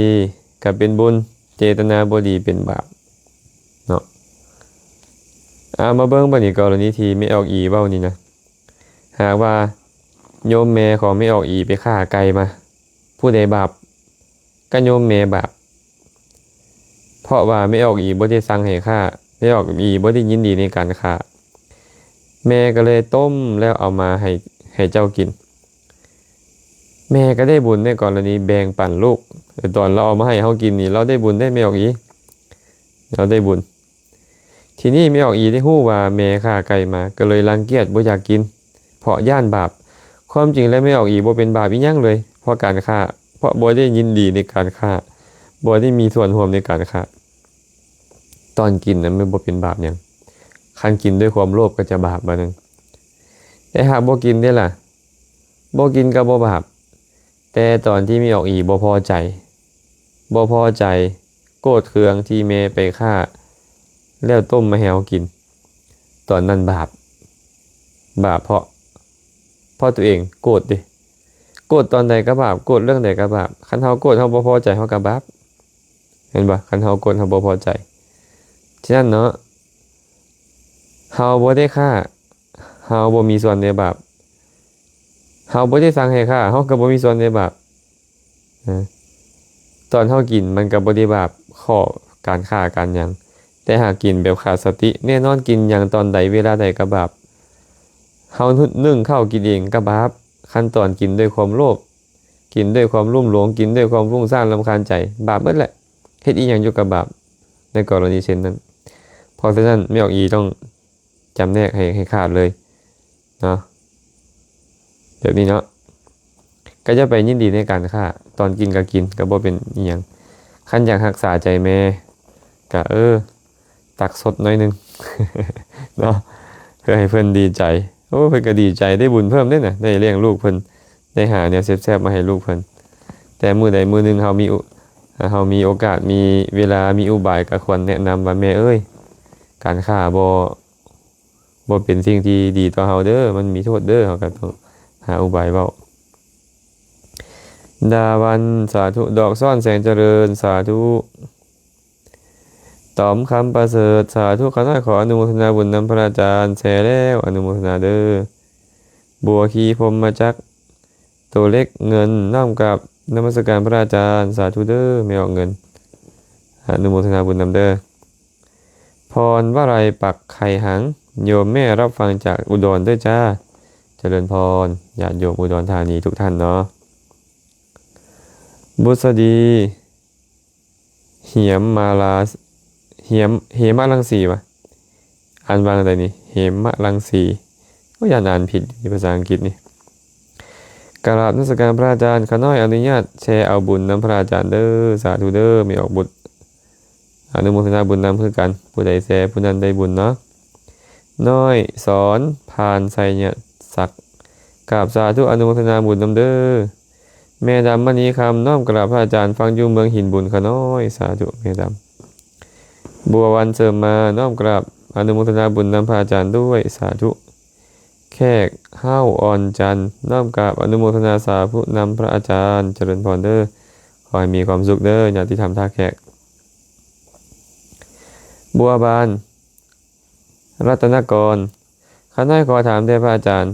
ກໍເປັນບຸນ, ເຈດຕະນາບໍ່ດີເປັນບາບເນາະ. ເອົາ ມາເບິ່ງບາດນີ້ ກໍລະນີທີ່ແມ່ອອກອີເວົ້ານີ້ນະ, ຫາກວ່າໂຍມແມ່ຂອງແມ່ອອກອີໄປຂ້າໄກ່ມາ, ຜູ້ໃດບາບ? ກະໂຍມແມ່ບາບ, ເພາະວ່າແມ່ອອກອີບໍ່ໄດ້ສັ່ງໃຫ້ຂ້າ, ແມ່ອອກອີບໍ່ໄດ້ຍິນດີໃນການຂ້າ, ແມ່ກໍເລີຍຕົ້ມແລ້ວເອົາມາໃຫ້, ໃຫ້ເຈົ້າກິນ. ແມ່ກໍໄດ້ບຸນໃນກໍລະນີແບ່ງປັນລູກ, ຕອນລາວເອົາມາໃຫ້ເຮົາກິນນີ້ ລາວໄດ້ບຸນເດ້ ແມ່ອອກອີ, ລາວໄດ້ບຸນ. ທີນີ້ແມ່ອອກອີໄດ້ຮູ້ວ່າແມ່ຂ້າໄກ່ມາ ກໍເລີຍລັງກຽດບໍ່ຢາກກິນ ເພາະຢ້ານບາບ. ຄວາມຈິງແລ້ວແມ່ອອກອີບໍ່ເປັນບາບອີ່ຫຍັງເລີຍ, ເພາະການຂ້າ ເພາະບໍ່ໄດ້ຍິນດີໃນການຂ້າ ບໍ່ໄດ້ມີສ່ວນຮ່ວມໃນການຂ້າ ຕອນກິນນັ້ນມັນບໍ່ເປັນບາບຫຍັງ. ຄັນກິນດ້ວຍຄວາມໂລບກໍຈະບາບບາດໜຶ່ງ. ແຕ່ຫາກບໍ່ກິນເດ້ລະ? ບໍ່ກິນກໍບໍ່ບາບ. ແຕ່ຕອນທີ່ແມ່ອອກອີບໍ່ພໍໃຈ, ບໍ່ພໍໃຈ, ໂກດເຄືອງທີ່ແມ່ໄປຂ້າແລ້ວຕົ້ມມາໃຫ້ເຮົາກິນ, ຕອນນັ້ນບາບ. ບາບເພາະ, ເພາະຕົວເອງໂກດເດ້. ໂກດຕອນໃດກໍບາບ, ໂກດເລື່ອງໃດກໍບາບ. ຄັນເຮົາໂກດ, ເຮົາບໍ່ພໍໃຈ, ເຮົາກໍບາບ. ແມ່ນບໍ່? ຄັນເຮົາໂກດ, ເຮົາບໍ່ພໍໃຈ. ສະນັ້ນເນາະ, ເຮົາບໍ່ໄດ້ຂ້າ, ເຮົາບໍ່ມີສ່ວນໃນບາບ. ເຮົາບໍ່ໄດ້ສັ່ງໃຫ້ຂ້າ, ເຮົາກໍບໍ່ມີສ່ວນໃນບາບ. ນະ, ຕອນເຮົາກິນມັນກໍບໍ່ໄດ້ບາບຂໍ້ການຂ້າການຫຍັງ, ແຕ່ຫາກກິນແບບຂາດສະຕິ, ແນ່ນອນກິນຫຍັງຕອນໃດເວລາໃດກໍບາບ. ເຮົາໜຶ້ງເຂົ້າກິນເອງກໍບາບ, ຄັນຕອນກິນດ້ວຍຄວາມໂລບ, ກິນດ້ວຍຄວາມລຸ່ມຫຼວງ, ກິນດ້ວຍຄວາມຟຸ້ງສ້ານລຳຄານໃຈ, ບາບເບິດແຫຼະ. ເຮັດອີ່ຫຍັງຢູ່ກໍບາບ ໃນກໍລະນີເຊັ່ນນັ້ນ. ເພາະສະນັ້ນ ແມ່ອອກອີຕ້ອງ ຈຳແນກໃຫ້ ໃຫ້ຂາດເລີຍເນາະ ແບບນີ້ເນາະ. ກໍຢ່າໄປຍິນດີໃນການຂ້າ, ຕອນກິນກໍກິນ ກໍບໍ່ເປັນອີ່ຫຍັງ. ຄັນຢາກຮັກສາໃຈແມ່ ກໍ ເອີ ຕັກສົດໜ້ອຍໜຶ່ງເນາະ ເພື່ອໃຫ້ເພິ່ນດີໃຈ. ໂອ້ ເພິ່ນກໍດີໃຈ ໄດ້ບຸນເພີ່ມເດ້ນະ, ໄດ້ລ້ຽງລູກເພິ່ນ, ໄດ້ຫາແນວແຊບໆມາໃຫ້ລູກເພິ່ນ. ແຕ່ມື້ໃດມື້ໜຶ່ງເຮົາມີ ເຮົາມີໂອກາດ ມີເວລາ ມີອຸບາຍ ກໍຄວນແນະນຳວ່າ ແມ່ເອີຍ ການຂ້າບໍ່ ບໍ່ເປັນສິ່ງທີ່ດີຕໍ່ເຮົາເດີ, ມັນມີໂທດເດີ, ເຮົາກໍຕ້ອງຫາອຸບາຍເວົ້າ. ດາວັນ ສາທຸ, ດອກຊ້ອນ ແສງຈະເລີນ ສາທຸ, ຕອມ ຄຳປະເສີດ ສາທຸ, ຂ້ານ້ອຍຂໍອະນຸໂມທະນາບຸນນຳພະອາຈານ, ແຊແລ້ວ ອະນຸໂມທະນາເດີ. ບົວຄີ ພົມມະຈັກ ໂຕເລັກ ເງິນ ນ້ອມກາບນະມັດສະການພະອາຈານ, ສາທຸເດີ ແມ່ອອກເງິນ, ອະນຸໂມທະນາບຸນນຳເດີ. ພອນວະໄລ ປັກໄຂ່ຫັງ ໂຍມແມ່ຮັບຟັງຈາກອຸດອນເດີຈ້າ. ຈະເລີນພອນ ຍາດໂຍມອຸດອນທານີທຸກທ່ານເນາະ. ບຸດສະດີ ເຫມມາລາ ເຫມ ເຫມະລັງສີວະ ອ່ານວ່າຈັ່ງໃດນີ້? ເຫມະລັງສີ. ໂອ້ຍ ຢ້ານອ່ານຜິດ ພາສາອັງກິດນີ້. ກາບນະມັດສະການພະອາຈານ, ຂ້ານ້ອຍອະນຸຍາດແຊເອົາບຸນນຳພະອາຈານເດີ, ສາທຸເດີ ແມ່ອອກບຸດ. ອະນຸໂມທະນາບຸນນຳຄືກັນ, ຜູ້ໃດແຊຜູ້ນັ້ນໄດ້ບຸນເນາະ. ນ້ອຍ ສອນ ພານ ໄຊຍະສັກ, ກາບສາທຸອະນຸໂມທະນາບຸນນຳເດີ. ແມ່ດຳ ມະນີຄຳ ນ້ອມກາບພະອາຈານ ຟັງຢູ່ເມືອງຫີນບຸນ ຂະນ້ອຍ, ສາທຸແມ່ດຳ. ບົວວັນ ເສີມມາ ນ້ອມກາບອະນຸໂມທະນາບຸນນຳພະອາຈານດ້ວຍ, ສາທຸ. ແຂກ ເຮົາ ອອນຈັນ ນ້ອມກາບອະນຸໂມທະນາສາທຸນຳພະອາຈານ, ຈະເລີນພອນເດີ, ຂໍໃຫ້ມີຄວາມສຸກເດີ ຍາດຕິທຳທ່າແຂກ. ບົວບານ ລັດຕະນະກອນ, ຂ້ານ້ອຍຂໍຖາມແດ່ພະອາຈານ,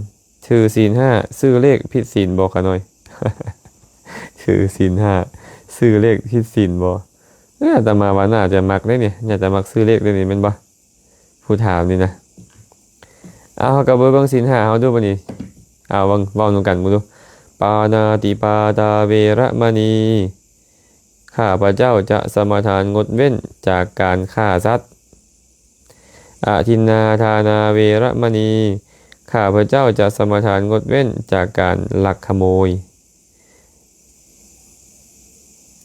ຖືສິນຫ້າ ຊື້ເລກຜິດສິນບໍ່ຂ້ານ້ອຍ? ຖືສິນຫ້າ ຊື້ເລກຜິດສິນບໍ່? ເອີ ອາດຕະມາວ່າໜ້າຈະມັກເດ້ນີ້, ໜ້າຈະມັກຊື້ເລກເດ້ນີ້ ແມ່ນບໍ່? ຜູ້ຖາມນີ້ນະ. ເອົາ ເຮົາກໍໄປເບິ່ງສິນຫ້າເຮົາດູບັດນີ້. ເອົາ ເບິ່ງ ເວົ້ານຳກັນເບິ່ງດູ. ປານາຕິປາຕາເວລະມະນີ ຂ້າພະເຈົ້າຈະສະມາທານງົດເວັ້ນຈາກການຂ້າສັດ. ອະທິນນາທານາເວລະມະນີ ຂ້າພະເຈົ້າຈະສະມາທານງົດເວັ້ນຈາກການລັກຂະໂມຍ.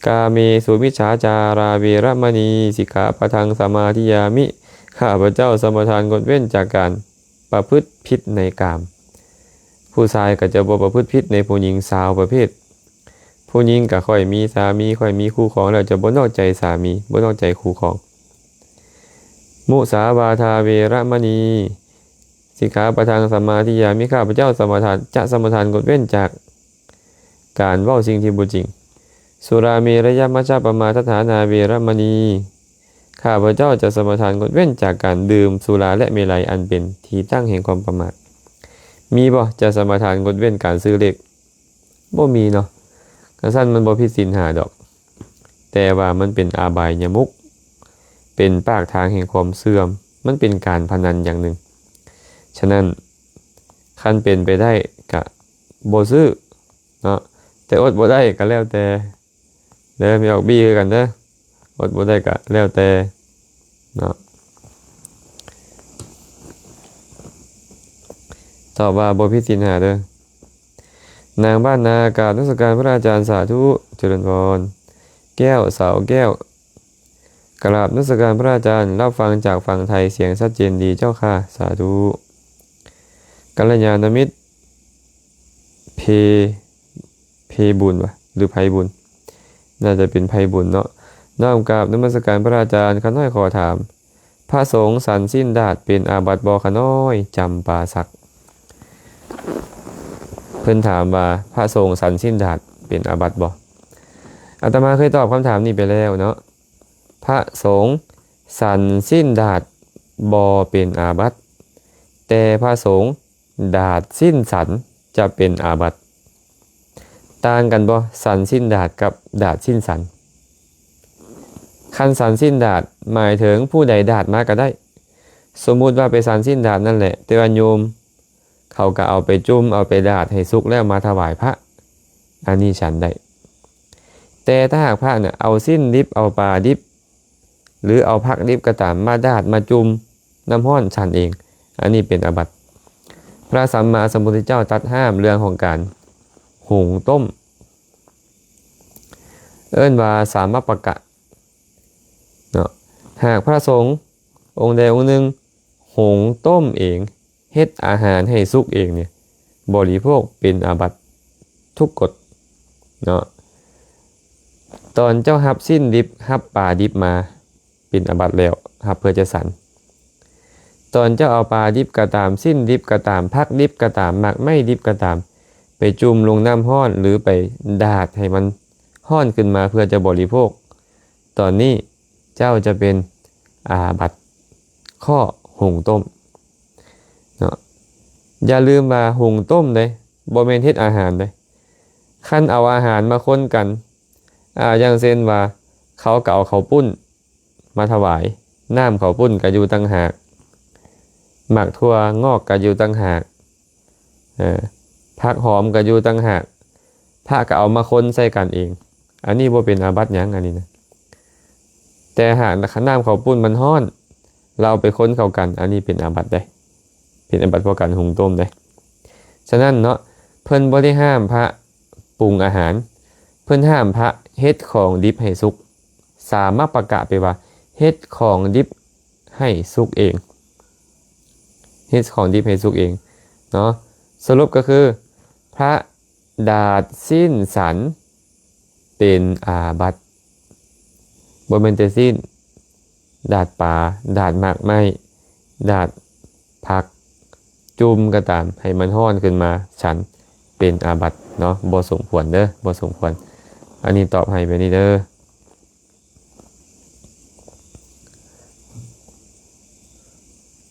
ກາເມສຸມິດສາຈາລາເວລະມະນີ ສິກຂາປະທັງສະມາທິຍາມິ ຂ້າພະເຈົ້າສະມາທານງົດເວັ້ນຈາກການປະພຶດຜິດໃນກາມ. ຜູ້ຊາຍກໍຈະບໍ່ປະພຶດຜິດໃນຜູ້ຍິງຊາວປະເພດ. ຜູ້ຍິງກໍຄ່ອຍມີສາມີ, ຄ່ອຍມີຄູ່ຄອງແລ້ວຈະບໍ່ນອກໃຈສາມີ, ບໍ່ນອກໃຈຄູ່ຄອງ. ມຸສາວາທາເວລະມະນີ ສິກຂາປະທັງສະມາທິຍາມິ ຂ້າພະເຈົ້າສະມາທານ ຈະສະມາທານງົດເວັ້ນຈາກການເວົ້າສິ່ງທີ່ບໍ່ຈິງ. ສຸລາເມລະຍະມັດຈະປະມາທັດຖານາເວລະມະນີ ຂ້າພະເຈົ້າຈະສະມາທານງົດເວັ້ນຈາກການດື່ມສຸລາ ແລະ ເມໄລ ອັນເປັນທີ່ຕັ້ງແຫ່ງຄວາມປະໝາດ. ມີບໍ່ ຈະສະມາທານງົດເວັ້ນການຊື້ເລກ? ບໍ່ມີເນາະ. ຄັນຊັ້ນມັນບໍ່ຜິດສິນຫ້າດອກ, ແຕ່ວ່າມັນເປັນອະບາຍຍະມຸກ, ເປັນປາກທາງແຫ່ງຄວາມເສື່ອມ, ມັນເປັນການພະນັນຢ່າງໜຶ່ງ. ສະນັ້ນ ຄັນເປັນໄປໄດ້ກະບໍ່ຊື້ເນາະ, ແຕ່ອົດບໍ່ໄດ້ກະແລ້ວແຕ່ ເດີ ມີອອກບີຄືກັນເດີ, ອົດບໍ່ໄດ້ກະແລ້ວແຕ່ເນາະ. ຕອບວ່າບໍ່ຜິດສິນຫ້າເດີ. ນາງບ້ານນາ ກາບນະມັດສະການພະອາຈານ ສາທຸ ຈະເລີນພອນ. ແກ້ວ ສາວແກ້ວ ກະລາບນະມັດສະການພະອາຈານ ຮັບຟັງຈາກຝັ່ງໄທ ສຽງຊັດເຈນດີເຈົ້າຄ່ະ ສາທຸ. ກັນລະຍານະມິດ ເພ ເພບຸນຫວາ ຫຼື ໄພບຸນ ໜ້າຈະເປັນໄພບຸນເນາະ ນ້ອມກາບນະມັດສະການພະອາຈານ ຂ້ານ້ອຍຂໍຖາມ ພະສົງສັນສິ້ນດາດເປັນອາບັດບໍ່ ຂ້ານ້ອຍ ຈຳປາສັກ. ເພິ່ນຖາມວ່າ ພະສົງສັນສິ້ນດາດເປັນອາບັດບໍ່? ອາດຕະມາເຄີຍຕອບຄຳຖາມນີ້ໄປແລ້ວເນາະ ພະສົງສັນສິ້ນດາດບໍ່ເປັນອາບັດ ແຕ່ພະສົງ ດາດສິ້ນສັນຈະເປັນອາບັດ. ຕ່າງກັນບໍ່? ສັນສິ້ນດາດກັບດາດສິ້ນສັນ. ຄັນສັນສິ້ນດາດ ໝາຍເຖິງຜູ້ໃດດາດມາກໍໄດ້. ສົມມຸດວ່າໄປສັນສິ້ນດາດນັ້ນແຫຼະ ແຕ່ວ່າໂຍມເຂົາກໍເອົາໄປຈຸ່ມ ເອົາໄປດາດໃຫ້ສຸກແລ້ວມາຖວາຍພະ ອັນນີ້ສັນໄດ້. ແຕ່ຖ້າຫາກພະນະ ເອົາຊີ້ນດິບ ເອົາປາດິບ ຫຼື ເອົາຜັກດິບກໍຕາມ ມາດາດ ມາຈຸ່ມນ້ຳຮ້ອນ ສັນເອງ ອັນນີ້ເປັນອາບັດ. ພະສຳມາສຳພຸດທະເຈົ້າຕັດຫ້າມເລື່ອງຂອງການຫຸງຕົ້ມ ເອີ້ນວ່າສາມະປະກະເນາະ. ຫາກພະສົງອົງໃດອົງໜຶ່ງຫຸງຕົ້ມເອງ ເຮັດອາຫານໃຫ້ສຸກເອງນີ້ ບໍລິໂພກເປັນອາບັດທຸກກົດເນາະ. ຕອນເຈົ້າຮັບຊີ້ນດິບ ຮັບປາດິບມາ ເປັນອາບັດແລ້ວ ຮັບເພື່ອຈະສັນ. ຕອນເຈົ້າເອົາປາດິບກໍຕາມ ຊີ້ນດິບກໍຕາມ ຜັກດິບກໍຕາມ ໝາກໄມ້ດິບກໍຕາມ ໄປຈຸ່ມລົງນ້ຳຮ້ອນ ຫຼື ໄປດາດໃຫ້ມັນຮ້ອນຂຶ້ນມາເພື່ອຈະບໍລິໂພກ ຕອນນີ້ເຈົ້າຈະເປັນອາບັດຂໍ້ຫຸງຕົ້ມເນາະ. ຢ່າລືມວ່າຫຸງຕົ້ມເດ້ ບໍ່ແມ່ນເຮັດອາຫານເດ້. ຄັນເອົາອາຫານມາຄົນກັນ ອາ ຢ່າງເຊັ່ນວ່າ ເຂົາກໍເອົາເຂົ້າປຸ້ນມາຖວາຍ ນ້ຳເຂົ້າປຸ້ນກໍຢູ່ຕ່າງຫາກ ໝາກຖົ່ວງອກກໍຢູ່ຕ່າງຫາກ ເອີ ຜັກຫອມກໍຢູ່ຕ່າງຫາກ ພະກໍເອົາມາຄົນໃສ່ກັນເອງ ອັນນີ້ບໍ່ເປັນອາບັດຫຍັງ ອັນນີ້ນະ. ແຕ່ຫາກນ້ຳເຂົ້າປຸ້ນມັນຮ້ອນ ແລ້ວເອົາໄປຄົນເຂົ້າກັນ ອັນນີ້ເປັນອາບັດເດ້ ເປັນອາບັດເພາະການຫຸງຕົ້ມເດ້. ສະນັ້ນເນາະ ເພິ່ນບໍ່ໄດ້ຫ້າມພະປຸງອາຫານ ເພິ່ນຫ້າມພະເຮັດຂອງດິບໃຫ້ສຸກ. ສາມະປະກະ ແປວ່າເຮັດຂອງດິບໃຫ້ສຸກເອງ ເຮັດຂອງດິບໃຫ້ສຸກເອງເນາະ. ສະຫຼຸບກໍຄື ພະ ດາດຊີ້ນສັນເປັນອາບັດ ບໍ່ແມ່ນແຕ່ຊີ້ນ ດາດປາ ດາດໝາກໄມ້ ດາດຜັກ ຈຸ່ມກໍຕາມ ໃຫ້ມັນຮ້ອນຂຶ້ນມາສັນ ເປັນອາບັດເນາະ ບໍ່ສົມຄວນເດີ ບໍ່ສົມຄວນ. ອັນນີ້ຕອບໃຫ້ແບບນີ້ເດີ.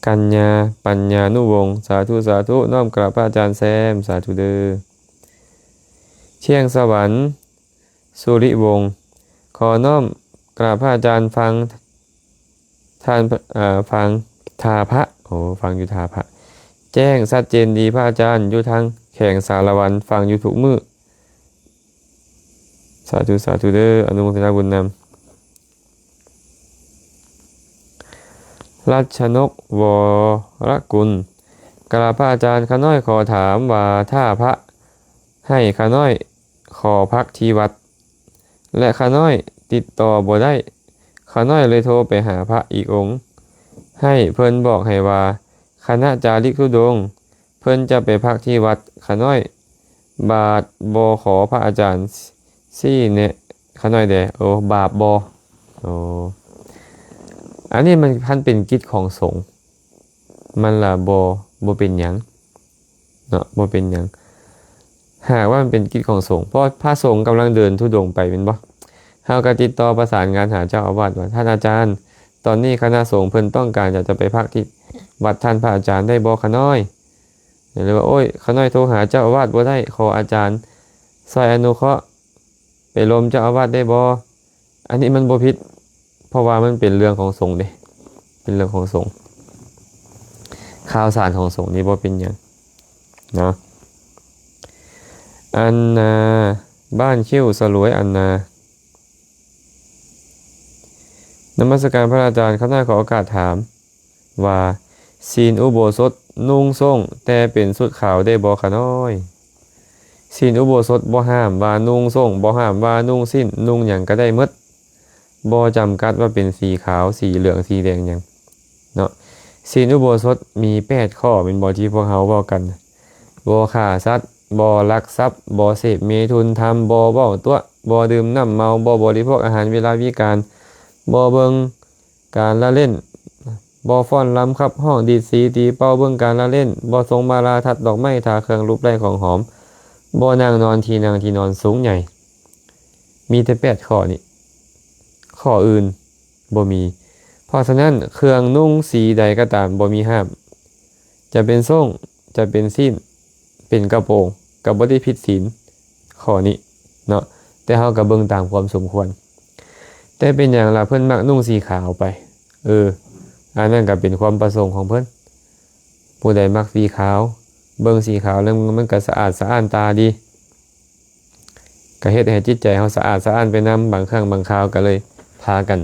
ກັນຍາ ປັນຍານຸວົງ ສາທຸ ສາທຸ ນ້ອມກາບພະອາຈານແຊມ ສາທຸເດີ. ທ່ຽງສະຫວັນ ສຸລິວົງ ຂໍນ້ອມກາບພະອາຈານ ຟັງ ທ່ານ ເອີ ຟັງທ່າພະ ໂອ້ ຟັງຢູ່ທ່າພະ ແຈ້ງຊັດເຈນດີ ພະອາຈານ ຢູ່ທາງແຂວງສາລະວັນ ຟັງຢູ່ທຸກມື້. ສາທຸ ສາທຸເດີ ອະນຸໂມທະນາບຸນນຳ. ລັດຊະນົກ ວໍລະກຸນ ກາບພະອາຈານ ຂ້ານ້ອຍຂໍຖາມວ່າ ຖ້າພະໃຫ້ຂ້ານ້ອຍຂໍພັກທີ່ວັດ ແລະ ຂ້ານ້ອຍຕິດຕໍ່ບໍ່ໄດ້ ຂ້ານ້ອຍເລີຍໂທໄປຫາພະອີກອົງ ໃຫ້ເພິ່ນບອກໃຫ້ວ່າ ຄະນະຈາລິກທຸດົງ ເພິ່ນຈະໄປພັກທີ່ວັດ ຂ້ານ້ອຍບາດບໍ່ຂໍພະອາຈານຊີ້ແນະຂ້ານ້ອຍແດ່. ໂອ້ ບາບບໍ່? ໂອ້ ອັນນີ້ມັນຄັນເປັນກິດຂອງສົງ ມັນລະບໍ່ ບໍ່ເປັນຫຍັງເນາະ ບໍ່ເປັນຫຍັງ. ຫາກວ່າມັນເປັນກິດຂອງສົງ ເພາະພະສົງກຳລັງເດີນທຸດົງໄປແມ່ນບໍ່? ເຮົາກໍຕິດຕໍ່ປະສານງານຫາເຈົ້າອາວາດວ່າ ທ່ານອາຈານ ຕອນນີ້ຄະນະສົງເພິ່ນຕ້ອງການຢາກຈະໄປພັກທີ່ວັດທ່ານພະອາຈານ ໄດ້ບໍ່ຂະນ້ອຍ? ຫຼືວ່າ ໂອ້ຍ ຂະນ້ອຍໂທຫາເຈົ້າອາວາດບໍ່ໄດ້ ຂໍອາຈານຊ່ອຍອະນຸເຄາະ ໄປລົມເຈົ້າອາວາດໄດ້ບໍ່? ອັນນີ້ມັນບໍ່ຜິດ ເພາະວ່າມັນເປັນເລື່ອງຂອງສົງເດ້ ເປັນເລື່ອງຂອງສົງ ຂ່າວສານຂອງສົງນີ້ບໍ່ເປັນຫຍັງເນາະ. ອັນນາ ບ້ານຄິ້ວສະຫຼວຍ ອັນນາ ນະມັດສະການພະອາຈານ ຂ້ານ້ອຍຂໍໂອກາດຖາມວ່າ ສີນອຸໂບສົດນຸ່ງໂສ້ງແຕ່ເປັນຊຸດຂາວໄດ້ບໍ່ຂະນ້ອຍ? ສິນອຸໂບສົດບໍ່ຫ້າມວ່ານຸ່ງໂສ້ງ, ບໍ່ຫ້າມວ່ານຸ່ງສິ້ນ, ນຸ່ງຫຍັງກໍໄດ້ໝົດ, ບໍ່ຈຳກັດວ່າເປັນສີຂາວ, ສີເຫຼືອງ, ສີແດງຫຍັງເນາະ. ສິນອຸໂບສົດມີແປດຂໍ້ແມ່ນບໍ່ ທີ່ພວກເຮົາເວົ້າກັນ? ບໍ່ຂ້າສັດ, ບໍ່ລັກຊັບ, ບໍ່ເສບເມຖຸນທຳ, ບໍ່ເວົ້າຕົວະ, ບໍ່ດື່ມນ້ຳເມົາ, ບໍ່ບໍລິໂພກອາຫານເວລາວິການ, ບໍ່ເບິ່ງ ການລະເຫຼັ້ນ, ບໍ່ຟ້ອນລຳຂັບຮ້ອງ ດີດສີຕີເປົ່າເບິ່ງການລະເຫຼັ້ນ, ບໍ່ສົ່ງມາລາທັດດອກໄມ້ ຖ້າເຄື່ອງລູບໄລ້ຂອງຫອມ, ບໍ່ນັ່ງນອນທີ່ນັ່ງທີ່ນອນສູງໃຫຍ່. ມີແຕ່ແປດຂໍ້ນີ້, ຂໍ້ອື່ນບໍ່ມີ. ເພາະສະນັ້ນ ເຄື່ອງນຸ່ງສີໃດກໍຕາມບໍ່ມີຫ້າມ, ຈະເປັນໂສ້ງ, ຈະເປັນສິ້ນ, ເປັນກະໂປງ ກໍບໍ່ໄດ້ຜິດສິນຂໍ້ນີ້ເນາະ, ແຕ່ເຮົາກໍເບິ່ງຕາມຄວາມສົມຄວນ. ແຕ່ເປັນຫຍັງລະເພິ່ນມັກນຸ່ງສີຂາວໄປ? ເອີ ອັນນັ້ນກໍເປັນຄວາມປະສົງຂອງເພິ່ນ. ຜູ້ໃດມັກສີຂາວ, ເບິ່ງສີຂາວແລ້ວມັນກໍສະອາດສະອ້ານຕາດີ, ກໍເຮັດໃຫ້ຈິດໃຈເຮົາສະອາດສະອ້ານໄປນຳ. ບາງຄັ້ງບາງຄາວກໍເລີຍພາກັນ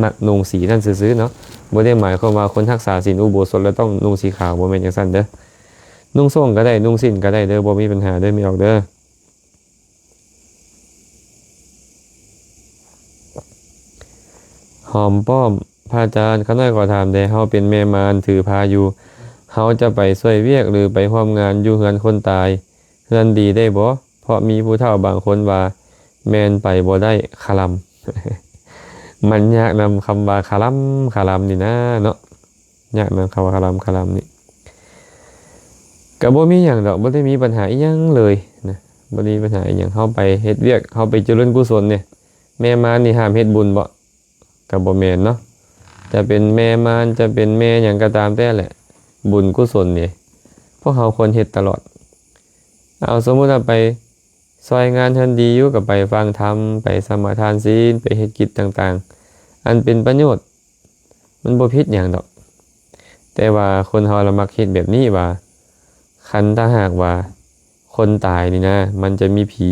ມັກນຸ່ງສີນັ້ນຊື່ໆເນາະ. ບໍ່ໄດ້ໝາຍຄວາມວ່າຄົນຮັກສາສິນອຸໂບສົດແລ້ວຕ້ອງນຸ່ງສີຂາວ, ບໍ່ແມ່ນຈັ່ງຊັ້ນເດີ້. ນຸ່ງໂສ້ງກໍໄດ້, ນຸ່ງສິ້ນກໍໄດ້ເດີ້, ບໍ່ມີບັນຫາເດີ້ ແມ່ອອກເດີ້. ຫອມປ້ອມ, ພະອາຈານ, ຂ້ານ້ອຍຂໍຖາມແດ່, ເຮົາເປັນແມ່ມານຖືພາຢູ່, ເຮົາຈະໄປຊ່ວຍວຽກ ຫຼື ໄປຮ່ວມງານຢູ່ເຮືອນຄົນຕາຍ, ເຮືອນດີໄດ້ບໍ່? ເພາະມີຜູ້ເຖົ້າບາງຄົນວ່າແມ່ນໄປບໍ່ໄດ້, ຄະລຳ. ມັນຍາກນຳຄຳວ່າຄະລຳ, ຄະລຳນີ້ນາເນາະ. ຍາກນຳຄຳວ່າຄະລຳ, ຄະລຳນີ້. ກໍບໍ່ມີຫຍັງດອກ, ບໍ່ໄດ້ມີບັນຫາອີ່ຫຍັງເລີຍນະ, ບໍ່ໄດ້ມີບັນຫາອີ່ຫຍັງ. ເຮົາໄປເຮັດວຽກ, ເຮົາໄປຈະເລີນກຸສົນເດ. ແມ່ມານນີ້ຫ້າມເຮັດບຸນບໍ? ກໍບໍ່ແມ່ນເນາະ. ຈະເປັນແມ່ມານ, ຈະເປັນແມ່ຫຍັງກໍຕາມແຕ່ແຫຼະ, ບຸນກຸສົນເດ ພວກເຮົາຄວນເຮັດຕະຫຼອດ. ເອົາ ສົມມຸດວ່າໄປຊ່ອຍງານເຮືອນດີຢູ່, ກໍໄປຟັງທຳ, ໄປສະມາທານສິນ, ໄປເຮັດກິດຕ່າງໆ ອັນເປັນປະໂຫຍດ, ມັນບໍ່ຜິດຫຍັງດອກ. ແຕ່ວ່າຄົນເຮົາລະມັກຄິດແບບນີ້ວ່າ ຄັນຖ້າຫາກວ່າຄົນຕາຍນີ້ນະ ມັນຈະມີຜີ,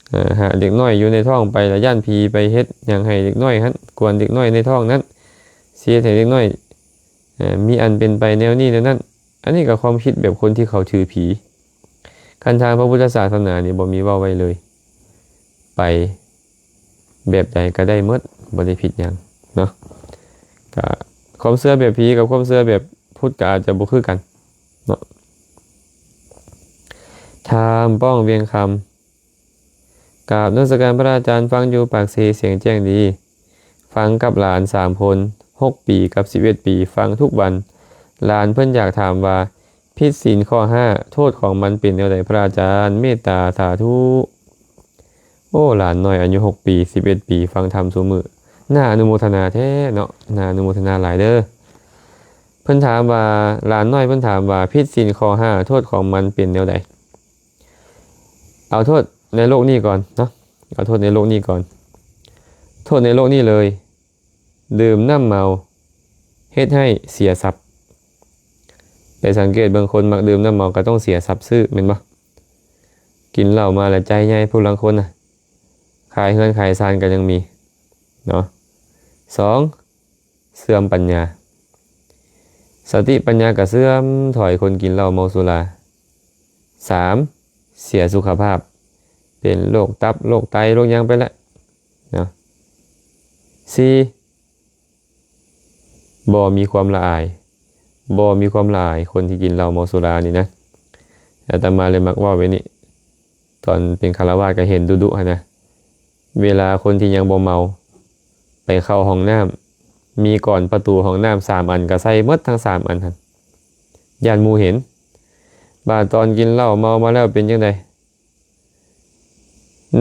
ເອີ ຫາກເດັກນ້ອຍຢູ່ໃນທ້ອງໄປລະຢ້ານຜີໄປເຮັດຫຍັງໃຫ້ເດັກນ້ອຍຫັ້ນ, ກວນເດັກນ້ອຍໃນທ້ອງນັ້ນ, ຊິເຮັດໃຫ້ເດັກນ້ອຍ ເອີ ມີອັນເປັນໄປແນວນີ້ແນວນັ້ນ. ອັນນີ້ກໍຄວາມຄິດແບບຄົນທີ່ເຂົາຖືຜີ. ຄັນທາງພະພຸດທະສາສະໜານີ້ບໍ່ມີເວົ້າໄວ້ເລີຍ, ໄປແບບໃດກໍໄດ້ໝົດ, ບໍ່ໄດ້ຜິດຫຍັງເນາະ. ກະຄວາມເຊື່ອແບບຜີກັບຄວາມເຊື່ອແບບພຸດກໍອາດຈະບໍ່ຄືກັນເນາະ. ທ່ານປ້ອງ ວຽງຄຳ. ກາບນະມັດສະການພະອາຈານ, ຟັງຢູ່ປາກເຊສຽງແຈ້ງດີ, ຟັງກັບຫຼານສາມຄົນ ຫົກປີກັບສິບເອັດປີ, ຟັງທຸກວັນ. ຫຼານເພິ່ນຢາກຖາມວ່າ ຜິດສິນຂໍ້ຫ້າ ໂທດຂອງມັນເປັນແນວໃດພະອາຈານ? ເມດຕາສາທຸ. ໂອ້ ຫຼານນ້ອຍອາຍຸຫົກປີ ສິບເອັດປີ ຟັງທຳຊຸມື້. ໜ້າອະນຸໂມທະນາແທ້ເນາະ, ໜ້າອະນຸໂມທະນາຫຼາຍເດີ້. ເພິ່ນຖາມວ່າ, ຫຼານນ້ອຍເພິ່ນຖາມວ່າ ຜິດສິນຂໍ້ຫ້າ ໂທດຂອງມັນເປັນແນວໃດ? ເອົາໂທດໃນໂລກນີ້ກ່ອນເນາະ, ເອົາໂທດໃນໂລກນີ້ກ່ອນ. ໂທດໃນໂລກນີ້ເລີຍ, ດື່ມນ້ຳເມົາເຮັດໃຫ້ເສຍຊັບ. ໄປສັງເກດເບິ່ງ ຄົນມັກດື່ມນ້ຳເມົາກໍຕ້ອງເສຍຊັບຊື້ ແມ່ນບໍ່? ກິນເຫຼົ້າມາແລ້ວໃຈໃຫຍ່, ຜູ້ລາງຄົນນະ ຂາຍເຮືອນຂາຍຊານກໍຍັງມີເນາະ. ສອງ ເສື່ອມປັນຍາ. ສະຕິປັນຍາກໍເສື່ອມຖອຍ ຄົນກິນເຫຼົ້າເມົາສຸລາ. ສາມ ເສຍສຸຂະພາບ, ເປັນໂລກຕັບ ໂລກໄຕ ໂລກຫຍັງໄປແລ້ວເນາະ. ສີ່ ບໍ່ມີຄວາມລະອາຍ, ບໍ່ມີຄວາມລະອາຍ ຄົນທີ່ກິນເຫຼົ້າເມົາສຸລານີ້ນະ. ອາດຕະມາເລີຍມັກເວົ້າໄວ້ນີ້, ຕອນເປັນຄາລະວາດກໍເຫັນດຸໆຫັ້ນນະ. ເວລາຄົນທີ່ຍັງບໍ່ເມົາໄປເຂົ້າຫ້ອງນ້ຳ, ມີກອນປະຕູຫ້ອງນ້ຳສາມອັນ ກໍໃສ່ໝົດທັງສາມອັນຫັ້ນ, ຢ້ານໝູ່ເຫັນ. ບາດຕອນກິນເຫຼົ້າເມົາມາແລ້ວເປັນຈັ່ງໃດ?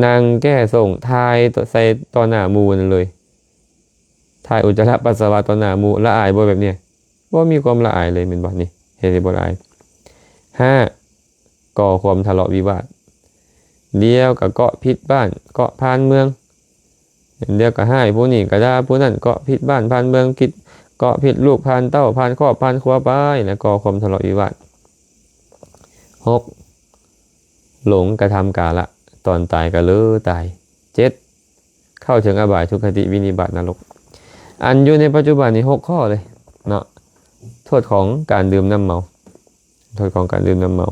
ນັ່ງແກ້ສົ້ງ, ຖ່າຍໃສ່ຕໍ່ໜ້າໝູ່ນັ້ນເລີຍ, ຖ່າຍອຸດຈະລະປັດສະວະຕໍ່ໜ້າໝູ່. ລະອາຍບໍ່ແບບນີ້? ບໍ່ມີຄວາມລະອາຍເລີຍແມ່ນບໍ່? ນີ້ເຮັດໃຫ້ບໍ່ລະອາຍ. ຫ້າ ກໍ່ຄວາມທະເລາະວິວາດ, ດຽວກໍເກາະຜິດບ້ານເກາະຜ່ານເມືອງ, ດຽວກໍຮ້າຍຜູ້ນີ້ກໍດ່າຜູ້ນັ້ນ, ເກາະຜິດບ້ານຜ່ານເມືອງ, ເກາະຜິດລູກຜ່ານເຕົ້າ, ຜ່ານຄອບຜ່ານຄົວໄປ, ແລ້ວກໍ່ຄວາມທະເລາະວິວາດ. ຫົກ ຫຼົງກະທຳກາລະ, ຕອນຕາຍກໍເລີຕາຍ. ເຈັດ ເຂົ້າເຖິງອະບາຍ, ທຸກຄະຕິ, ວິນິບາດ, ນະລົກ. ອັນຢູ່ໃນປັດຈຸບັນນີ້ ຫົກຂໍ້ເລີຍເນາະ, ໂທດຂອງການດື່ມນ້ຳເມົາ, ໂທດຂອງການດື່ມນ້ຳເມົາ.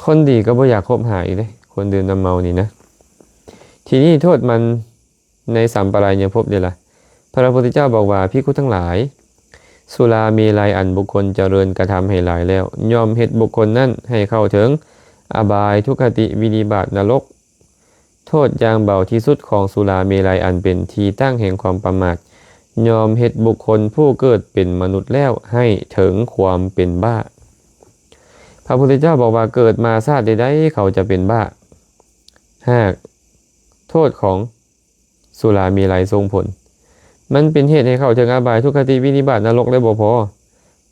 ຄົນດີກໍບໍ່ຢາກຄົບຫາອີກເດ້ ຄົນດື່ມນ້ຳເມົານີ້ນະ. ທີນີ້ໂທດມັນໃນສຳປະລາຍຍະພົບເດລະ? ພະພຸດທະເຈົ້າບອກວ່າ, ພິກຂຸທັງຫຼາຍ, ສຸລາເມໄລອັນບຸກຄົນຈະເລີນກະທຳໃຫ້ຫຼາຍແລ້ວ ຍ່ອມເຮັດບຸກຄົນນັ້ນໃຫ້ເຂົ້າເຖິງອະບາຍ, ທຸກຄະຕິ, ວິນິບາດ, ນະລົກ. ໂທດຢ່າງເບົາທີ່ສຸດຂອງສຸລາເມໄລອັນເປັນທີ່ຕັ້ງແຫ່ງຄວາມປະໝາດ ຍ່ອມເຮັດບຸກຄົນຜູ້ເກີດເປັນມະນຸດແລ້ວໃຫ້ເຖິງຄວາມເປັນບ້າ. ພະພຸດທະເຈົ້າບອກວ່າ, ເກີດມາຊາດໃດໆເຂົາຈະເປັນບ້າ. ຫາກໂທດຂອງສຸລາເມໄລສົ່ງຜົນ, ມັນເປັນເຫດໃຫ້ເຂົ້າເຖິງອະບາຍ, ທຸກຄະຕິ, ວິນິບາດ, ນະລົກ ແລະ ບໍ່ພໍ,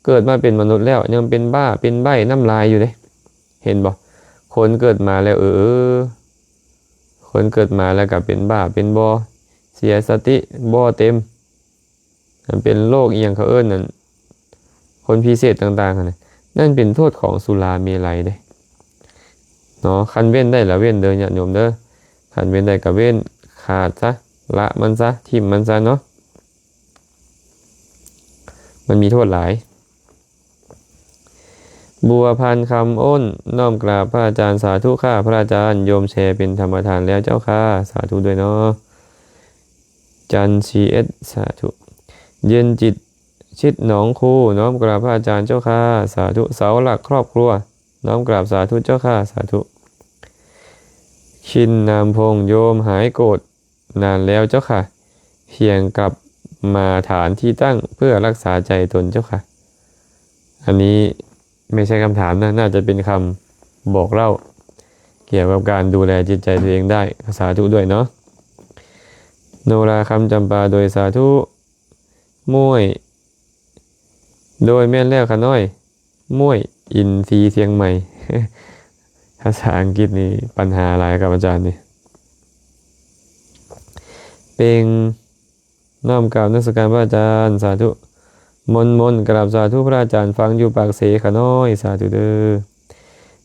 ເກີດມາເປັນມະນຸດແລ້ວຍັງເປັນບ້າ, ເປັນໃບ້, ນ້ຳລາຍຢູ່ເດ້. ເຫັນບໍ່? ຄົນເກີດມາແລ້ວ ເອີ ເອີ ຄົນເກີດມາແລ້ວກໍເປັນບ້າ, ເປັນບໍ່, ເສຍສະຕິ, ບໍ່ເຕັມ, ມັນເປັນໂລກອີ່ຫຍັງເຂົາເອີ້ນນັ້ນ, ຄົນພິເສດຕ່າງໆຫັ້ນນະ, ນັ້ນເປັນໂທດຂອງສຸລາເມໄລເດ້ເນາະ. ຄັນເວັ້ນໄດ້ລະເວັ້ນເດີ ຍາດໂຍມເດີ, ຄັນເວັ້ນໄດ້ກໍເວັ້ນ, ຂາດຊະ, ລະມັນຊະ, ຖິ້ມມັນຊະເນາະ. ມັນມີໂທດຫຼາຍ. ບົວພັນຄຳອ້ນ ນ້ອມກາບພະອາຈານ, ສາທຸຄ່ະພະອາຈານ, ໂຍມແຊເປັນທຳມະທານແລ້ວເຈົ້າຄ່ະ, ສາທຸດ້ວຍເນາະ. ຈັນ ຊີເອັດ ສາທຸ. ເຢັນຈິດ ຊິດໜອງຄູ ນ້ອມກາບພະອາຈານເຈົ້າຄ່ະ, ສາທຸ. ເສົາຫຼັກຄອບຄົວ ນ້ອມກາບສາທຸເຈົ້າຄ່ະ, ສາທຸ. ຄິນນາມພົງ ໂຍມຫາຍໂກດ ນານແລ້ວເຈົ້າຄ່ະ, ພຽງກັບມາຖານທີ່ຕັ້ງເພື່ອລັກສາໃຈຕົນເຈົ້າຄ່ະ. ອັນນີ້ໄມ່ໃຊ່ຄຳຖາມນະ, ໜ້າຈະເປັນຄຳບອກເລົ່າກ່ຽວກັບການດູແລຈິດໃຈຕົວເອງໄດ້, ສາທຸດ້ວຍເນາະ. ໂນລາ ຄຳຈຳປາ ໂດຍສາທຸ. ມ້ວຍ ໂດຍແມ່ນແລ້ວຂ້ານ້ອຍ. ມ້ວຍ ອິນຊີ ຊຽງໃໝ່. ພາສາອັງກິດນີ້ປັນຫາຫຼາຍກັບອາຈານນີ້. ເປັງ ນ້ອມກາບນະມັດສະການພະອາຈານ, ສາທຸ. ມົນມົນ ກາບສາທຸພະອາຈານ, ຟັງຢູ່ປາກເຊຂ້ານ້ອຍ, ສາທຸເດີ.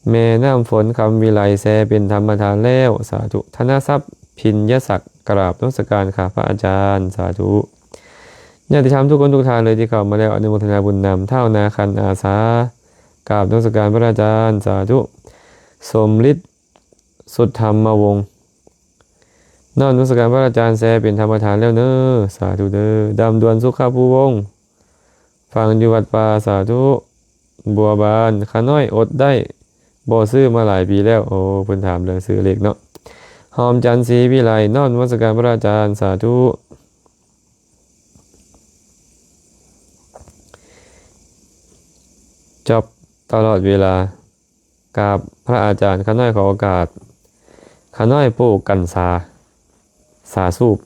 ແມ່ນ້ຳຝົນ ຄຳວິໄລ ແຊເປັນທຳມະທານແລ້ວ, ສາທຸ. ທະນະສັບ ພິນຍະສັກ ກາບນະມັດສະການຄ່ະພະອາຈານ, ສາທຸ. ຍາດຕິທຳທຸກຄົນທຸກທ່ານເລີຍທີ່ເຂົ້າມາແລ້ວ, ອະນຸໂມທະນາບຸນນຳ. ທ້າວນາຄັນ ອາສາ ກາບນະມັດສະການພະອາຈານ, ສາທຸ. ສົມລິດ ສຸດທຳມະວົງ ນ້ອມນະມັດສະການພະອາຈານ, ແຊເປັນທຳມະທານແລ້ວເນີ, ສາທຸເດີ. ດຳດວນ ສຸຂະພູວົງ ຟັງຢູ່ວັດປ່າ, ສາທຸ. ບົວບານ ຂ້ານ້ອຍອົດໄດ້ ບໍ່ຊື້ມາຫຼາຍປີແລ້ວ. ໂອ້ ເພິ່ນຖາມເລື່ອງຊື້ເລກເນາະ. ຫອມຈັນ ສີວິໄລ ນ້ອມນະມັດສະການພະອາຈານ, ສາທຸ. ຈອບຕະຫຼອດເວລາ ກາບພະອາຈານ, ຂ້ານ້ອຍຂໍໂອກາດ. ຂ້ານ້ອຍປູກກັນຊາ, ຊາສູບ,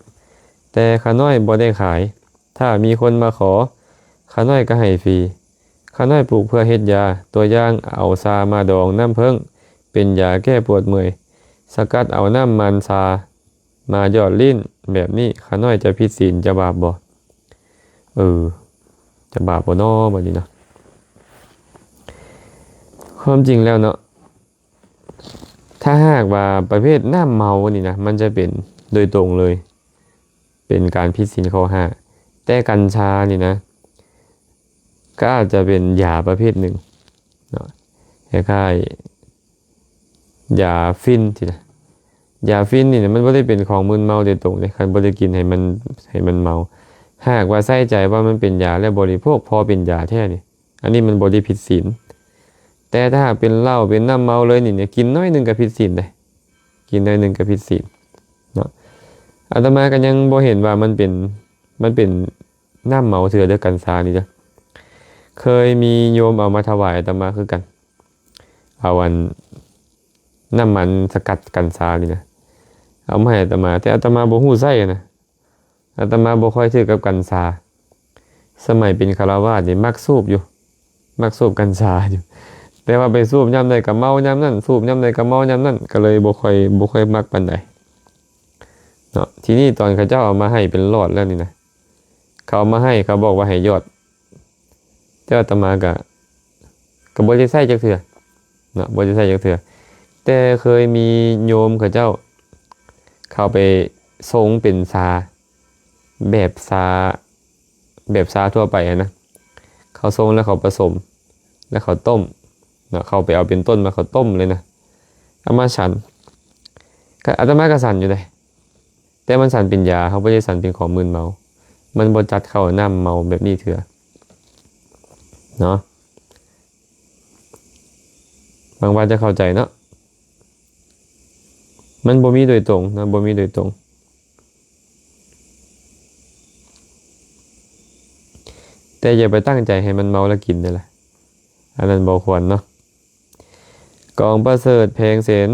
ແຕ່ຂ້ານ້ອຍບໍ່ໄດ້ຂາຍ. ຖ້າມີຄົນມາຂໍ, ຂ້ານ້ອຍກໍໃຫ້ຟຣີ. ຂ້ານ້ອຍປູກເພື່ອເຮັດຢາ, ຕົວຢ່າງ ເອົາຊາມາດອງນ້ຳເຜິ້ງ ເປັນຢາແກ້ປວດເມື່ອຍ, ສະກັດເອົານ້ຳມັນຊາ ມາຢອດລີ້ນແບບນີ້ ຂ້ານ້ອຍຈະຜິດສິນ ຈະບາບບໍ່? ເອີ ຈະບາບບໍ່ນໍ ບັດນີ້ເນາະ? ຄວາມຈິງແລ້ວເນາະ, ຖ້າຫາກວ່າປະເພດນ້ຳເມົານີ້ນະ ມັນຈະເປັນໂດຍຕົງເລີຍ ເປັນການຜິດສິນຂໍ້ຫ້າ, ແຕ່ກັນຊານີ້ນະ ກໍອາດຈະເປັນຢາປະເພດໜຶ່ງເນາະ, ຄ້າຍໆ ຢາຝິ່ນຊີ້ນະ. ຢາຝິ່ນນີ້ນະ ມັນບໍ່ໄດ້ເປັນຂອງມຶນເມົາໂດຍຕົງເດ້, ຄັນບໍ່ໄດ້ກິນໃຫ້ມັນ ໃຫ້ມັນເມົາ. ຫາກວ່າໃສ່ໃຈວ່າມັນເປັນຢາ ແລະ ບໍລິໂພກພໍເປັນຢາແທ້ນີ້ ອັນນີ້ມັນບໍ່ໄດ້ຜິດສິນ. ແຕ່ຖ້າຫາກເປັນເຫຼົ້າ ເປັນນ້ຳເມົາເລີຍນີ້ນະ ກິນໜ້ອຍໜຶ່ງກໍຜິດສິນເດ້, ກິນໜ້ອຍໜຶ່ງກໍຜິດສິນເນາະ. ອາດຕະມາກໍຍັງບໍ່ເຫັນວ່າມັນເປັນ ມັນເປັນນ້ຳເມົາເທື່ອເດີ ກັນຊານີ້ເດີ. ເຄີຍມີໂຍມເອົາມາຖວາຍອາດຕະມາຄືກັນ, ເອົາອັນ ນ້ຳມັນສະກັດກັນຊານີ້ນະ ເອົາມາໃຫ້ອາດຕະມາ, ແຕ່ອາດຕະມາບໍ່ຮູ້ໃຊ້ນະ. ອາດຕະມາບໍ່ຄ່ອຍຖືກກັບກັນຊາ. ສະໄໝເປັນຄາລະວາດນີ້ມັກສູບຢູ່, ມັກສູບກັນຊາຢູ່, ແຕ່ວ່າໄປສູບຍາມໃດກໍເມົາຍາມນັ້ນ, ສູບຍາມໃດກໍເມົາຍາມນັ້ນ, ກໍເລີຍບໍ່ຄ່ອຍ ບໍ່ຄ່ອຍມັກປານໃດເນາະ. ທີນີ້ຕອນເຂົາເຈົ້າເອົາມາໃຫ້ເປັນຫຼອດແລ້ວນີ້ນະ, ເຂົາເອົາມາໃຫ້ ເຂົາບອກວ່າໃຫ້ຢອດ, ແຕ່ອາດຕະມາກະ ກະບໍ່ໄດ້ໃຊ້ຈັກເທື່ອເນາະ, ບໍ່ໄດ້ໃຊ້ຈັກເທື່ອ. ແຕ່ເຄີຍມີໂຍມເຂົາເຈົ້າ ເຂົາໄປຊົງເປັນຊາ ແບບຊາ ແບບຊາທົ່ວໄປຫັ້ນນະ, ເຂົາຊົງແລ້ວເຂົາປະສົມ ແລ້ວເຂົາຕົ້ມ, ເນາະ ເຂົ້າໄປເອົາເປັນຕົ້ນມາ ເຂົາຕົ້ມເລີຍນະ ເອົາມາສັນ. ກະ ອາດຕະມາກະສັນຢູ່ເດ້ ແຕ່ມັນສັນເປັນຢາ ເຮົາບໍ່ໄດ້ສັນເປັນຂອງມຶນເມົາ. ມັນບໍ່ຈັດເຂົ້ານ້ຳເມົາແບບນີ້ເທື່ອເນາະ. ຫວັງວ່າຈະເຂົ້າໃຈເນາະ. ມັນບໍ່ມີໂດຍຕົງເນາະ ບໍ່ມີໂດຍຕົງ. ແຕ່ຢ່າໄປຕັ້ງໃຈໃຫ້ມັນເມົາແລ້ວກິນເດີ້ລະ ອັນນັ້ນບໍ່ຄວນເນາະ. ກອງປະເສີດ ແພງເສນ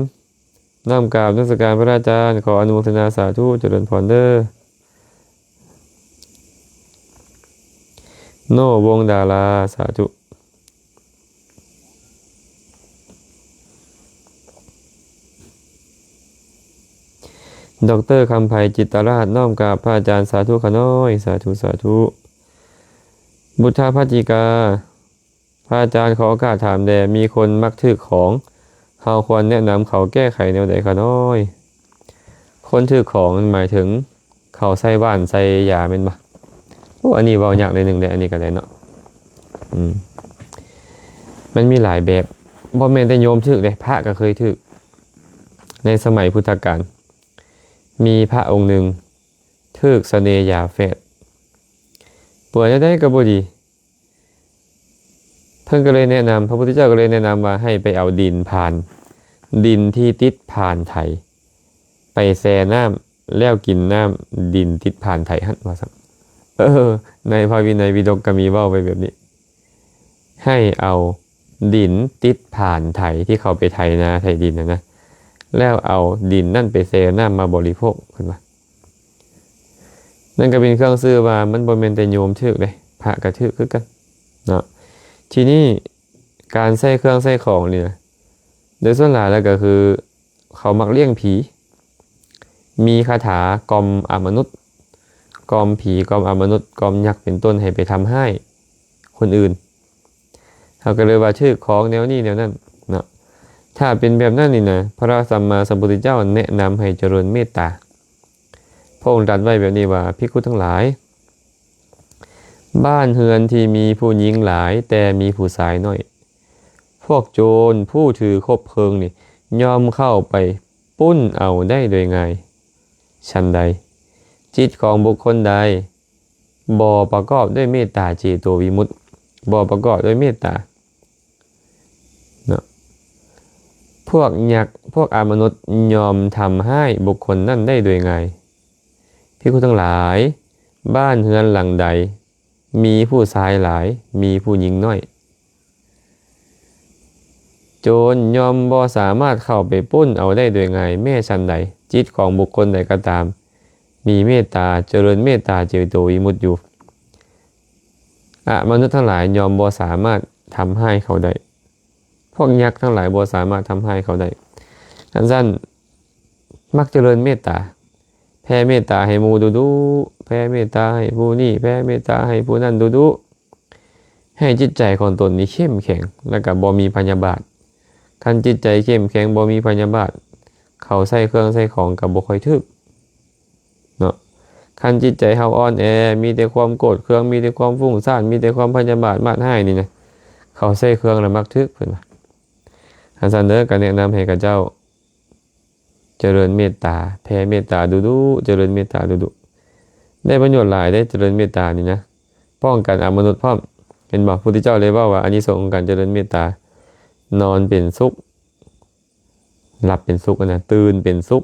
ນ້ອມກາບນະມັດສະການພະອາຈານ ຂໍອະນຸໂມທະນາສາທຸ ຈະເລີນພອນເດີ້. ໂນ ວົງດາລາ ສາທຸ. ດອກເຕີ ຄຳໄພ ຈິດຕະລາດ ນ້ອມກາບພະອາຈານ ສາທຸຂ້ານ້ອຍ ສາທຸ ສາທຸ. ບຸດທະພັດຕິກາ ພະອາຈານ ຂໍໂອກາດຖາມແດ່ ມີຄົນມັກຖືກຂອງ ເຮົາຄວນແນະນຳເຂົາແກ້ໄຂແນວໃດຂ້ານ້ອຍ? ຄົນຖືກຂອງນັ້ນໝາຍເຖິງ ເຂົາໃສ່ຫວ່ານໃສ່ຢາແມ່ນບໍ່? ໂອ້ ອັນນີ້ເວົ້າຍາກໜ້ອຍໜຶ່ງເດ້ ອັນນີ້ກໍໄດ້ເນາະ. ອືມ ມັນມີຫຼາຍແບບ ບໍ່ແມ່ນແຕ່ໂຍມຖືກເດ້ ພະກໍເຄີຍຖືກ. ໃນສະໄໝພຸດທະການ ມີພະອົງໜຶ່ງຖືກສະເໜ່ຢາແຝດ ປົວແນວໃດກໍບໍ່ດີ. ເພິ່ນກໍເລີຍແນະນຳ ພະພຸດທະເຈົ້າກໍເລີຍແນະນຳວ່າໃຫ້ໄປເອົາດິນພານ ດິນທີ່ຕິດພານໄຖ ໄປແຊ່ນ້ຳ ແລ້ວກິນນ້ຳດິນຕິດພານໄຖຫັ້ນ ວ່າຊັ້ນ. ເອີ ໃນພະວິໄນປິດົກກໍມີເວົ້າໄວ້ແບບນີ້ ໃຫ້ເອົາດິນຕິດພານໄຖທີ່ເຂົາໄປໄຖນາໄຖດິນຫັ້ນນະ ແລ້ວເອົາດິນນັ້ນໄປແຊ່ນ້ຳມາບໍລິໂພກ ເພິ່ນວ່າ. ນັ້ນກໍເປັນເຄື່ອງຊື່ວ່າມັນບໍ່ແມ່ນແຕ່ໂຍມຖືກເດ້ ພະກໍຖືກຄືກັນເນາະ. ທີນີ້ການໃຊ້ເຄື່ອງໃຊ້ຂອງນີ້ນະ ໂດຍສ່ວນຫຼາຍແລ້ວກໍຄືເຂົາມັກລ້ຽງຜີ ມີຄາຖາກ່ອມອະມະນຸດ ກ່ອມຜີ ກ່ອມອະມະນຸດ ກ່ອມຍັກເປັນຕົ້ນ ໃຫ້ໄປທຳຮ້າຍຄົນອື່ນ. ເຮົາກໍເລີຍວ່າຖືກຂອງແນວນີ້ແນວນັ້ນເນາະ. ຖ້າເປັນແບບນັ້ນນີ້ນະ ພະສຳມາສຳພຸດທະເຈົ້າແນະນຳໃຫ້ຈະເລີນເມດຕາ. ພະອົງຕັດໄວ້ແບບນີ້ວ່າ ພິກຂຸທັງຫຼາຍ, ບ້ານເຮືອນທີ່ມີຜູ້ຍິງຫຼາຍແຕ່ມີຜູ້ຊາຍໜ້ອຍ, ພວກໂຈນຜູ້ຖືຄົບເພີງນີ້ ຍ່ອມເຂົ້າໄປປຸ້ນເອົາໄດ້ໂດຍງ່າຍ. ສັນໃດ, ຈິດຂອງບຸກຄົນໃດ ບໍ່ປະກອບດ້ວຍເມດຕາເຈໂຕວິມຸດ, ບໍ່ປະກອບດ້ວຍເມດຕາເນາະ, ພວກຍັກ ພວກອະມະນຸດຍ່ອມທຳຮ້າຍບຸກຄົນນັ້ນໄດ້ໂດຍງ່າຍ. ພິກຂຸທັງຫຼາຍ, ບ້ານເຮືອນຫຼັງໃດມີຜູ້ຊາຍຫຼາຍ, ມີຜູ້ຍິງໜ້ອຍ, ໂຈນຍ່ອມບໍ່ສາມາດເຂົ້າໄປປຸ້ນເອົາໄດ້ໂດຍງ່າຍ. ແມ່ນສັນໃດ, ຈິດຂອງບຸກຄົນໃດກໍຕາມ ມີເມດຕາ, ຈະເລີນເມດຕາເຈໂຕວິມຸດຢູ່, ອະມະນຸດທັງຫຼາຍຍ່ອມບໍ່ສາມາດທຳຮ້າຍເຂົາໄດ້, ພວກຍັກທັງຫຼາຍບໍ່ສາມາດທຳຮ້າຍເຂົາໄດ້. ອັນຊັ້ນ, ມັກຈະເລີນເມດຕາ, ແຜ່ເມດຕາໃຫ້ໝູ່ດຸໆ, ແຜ່ເມດຕາໃຫ້ຜູ້ນີ້, ແຜ່ເມດຕາໃຫ້ຜູ້ນັ້ນດຸໆ. ໃຫ້ຈິດໃຈຂອງຕົນນີ້ເຂັ້ມແຂງ ແລ້ວກໍບໍ່ມີພະຍາບາດ. ຄັນຈິດໃຈເຂັ້ມແຂງ ບໍ່ມີພະຍາບາດ, ເຂົາໃຊ້ເຄື່ອງໃຊ້ຂອງກໍບໍ່ຄ່ອຍຖືກເນາະ. ຄັນຈິດໃຈເຮົາອ່ອນແອ, ມີແຕ່ຄວາມໂກດເຄືອງ, ມີແຕ່ຄວາມຟຸ້ງຊານ, ມີແຕ່ຄວາມພະຍາບາດມາດຮ້າຍນີ້ນະ, ເຂົາໃຊ້ເຄື່ອງລະມັກຖືກ, ເພິ່ນວ່າ. ອັນຊັ້ນເດີ, ກໍແນະນຳໃຫ້ເຂົາເຈົ້າ ຈະເລີນເມດຕາ, ແຜ່ເມດຕາດຸໆ, ຈະເລີນເມດຕາດຸໆ. ໄດ້ປະໂຫຍດຫຼາຍເດ້ ຈະເລີນເມດຕານີ້ນະ, ປ້ອງກັນອະມະນຸດພ້ອມ. ເຫັນບໍ່? ພຸດທະເຈົ້າເລີຍເວົ້າວ່າອານິສົງຂອງການຈະເລີນເມດຕາ, ນອນເປັນສຸກ, ຫຼັບເປັນສຸກນະ, ຕື່ນເປັນສຸກ,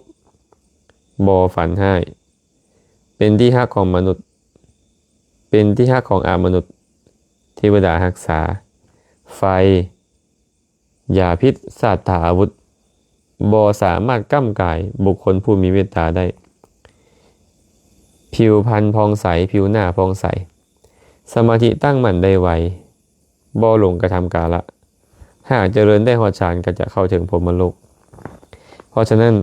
ບໍ່ຝັນຮ້າຍ, ເປັນທີ່ຮັກຂອງມະນຸດ, ເປັນທີ່ຮັກຂອງອະມະນຸດ, ເທວະດາຮັກສາ, ໄຟ, ຢາພິດ, ສັດຕາອາວຸດ ບໍ່ສາມາດກ້ຳກາຍບຸກຄົນຜູ້ມີເມດຕາໄດ້. ຜິວພັນຜ່ອງໃສ, ຜິວໜ້າຜ່ອງໃສ, ສະມາທິຕັ້ງໝັ້ນໄດ້ໄວ, ບໍ່ຫຼົງກະທຳກາລະ. ຫາກຈະເລີນໄດ້ຮອດฌານ ກໍຈະເຂົ້າເຖິງພົມມະໂລກ. ເພາະສະນັ້ນ,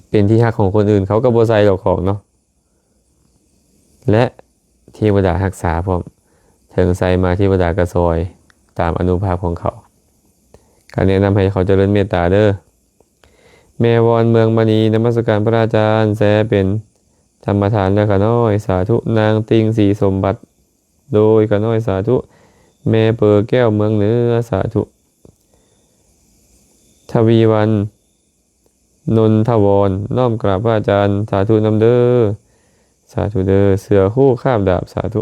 ເປັນທີ່ຮັກຂອງຄົນອື່ນ, ເຂົາກໍບໍ່ໃສ່ດອກຂອງເນາະ. ແລະ ເທວະດາຮັກສາພ້ອມ, ເຖິງໃສມາເທວະດາກໍຊ່ອຍຕາມອະນຸພາບຂອງເຂົາ. ກະແນະນຳໃຫ້ເຂົາຈະເລີນເມດຕາເດີ້. ແມ່ວອນເມືອງມະນີ ນະມັດສະການພະອາຈານ ແຊເປັນທຳມະທານແລ້ວຂ້ານ້ອຍ ສາທຸ. ນາງຕິ່ງສີສົມບັດ ໂດຍ ຂ້ານ້ອຍ ສາທຸ. ແມ່ເປີແກ້ວເມືອງເໜືອ ສາທຸ. ທະວີວັນ ນົນທະວອນ ນ້ອມກາບພະອາຈານ ສາທຸນຳເດີ ສາທຸເດີ. ເສືອໂຄຄາບດາບ ສາທຸ.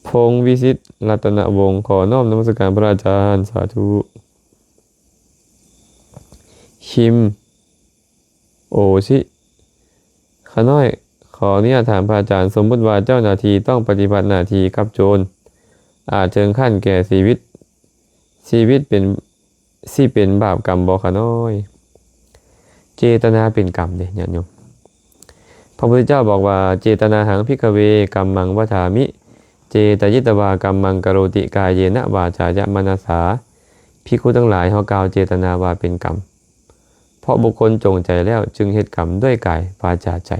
ພົງວິສິດ ລັດຕະນະວົງ ຂໍນ້ອມນະມັດສະການພະອາຈານ ສາທຸ. ຄິມ ໂອຊິ ຂ້ານ້ອຍຂໍອະນຸຍາດຖາມພະອາຈານ, ສົມມຸດວ່າເຈົ້າໜ້າທີ່ຕ້ອງປະຕິບັດໜ້າທີ່ກັບໂຈນ ອາດເຖິງຂັ້ນແກ່ຊີວິດ, ຊີວິດເປັນ, ຊິເປັນບາບກຳບໍ່ຂ້ານ້ອຍ? ເຈຕະນາເປັນກຳເດ້ຍາດໂຍມ. ພະພຸດທະເຈົ້າບອກວ່າ ເຈຕະນາຫັງ ພິກຂະເວ ກຳມັງ ວັດຖາມິ ເຈຕະຍິດຕະວາ ກຳມັງ ກະໂຣຕິ ກາເຍນະ ວາຈາຍະ ມະນະສາ. ພິກຂຸທັງຫຼາຍ, ເຮົາກ່າວເຈຕະນາວ່າເປັນກຳ ເພາະບຸກຄົນຈົງໃຈແລ້ວຈຶ່ງເຮັດກຳດ້ວຍກາຍ ວາຈາ ໃຈ.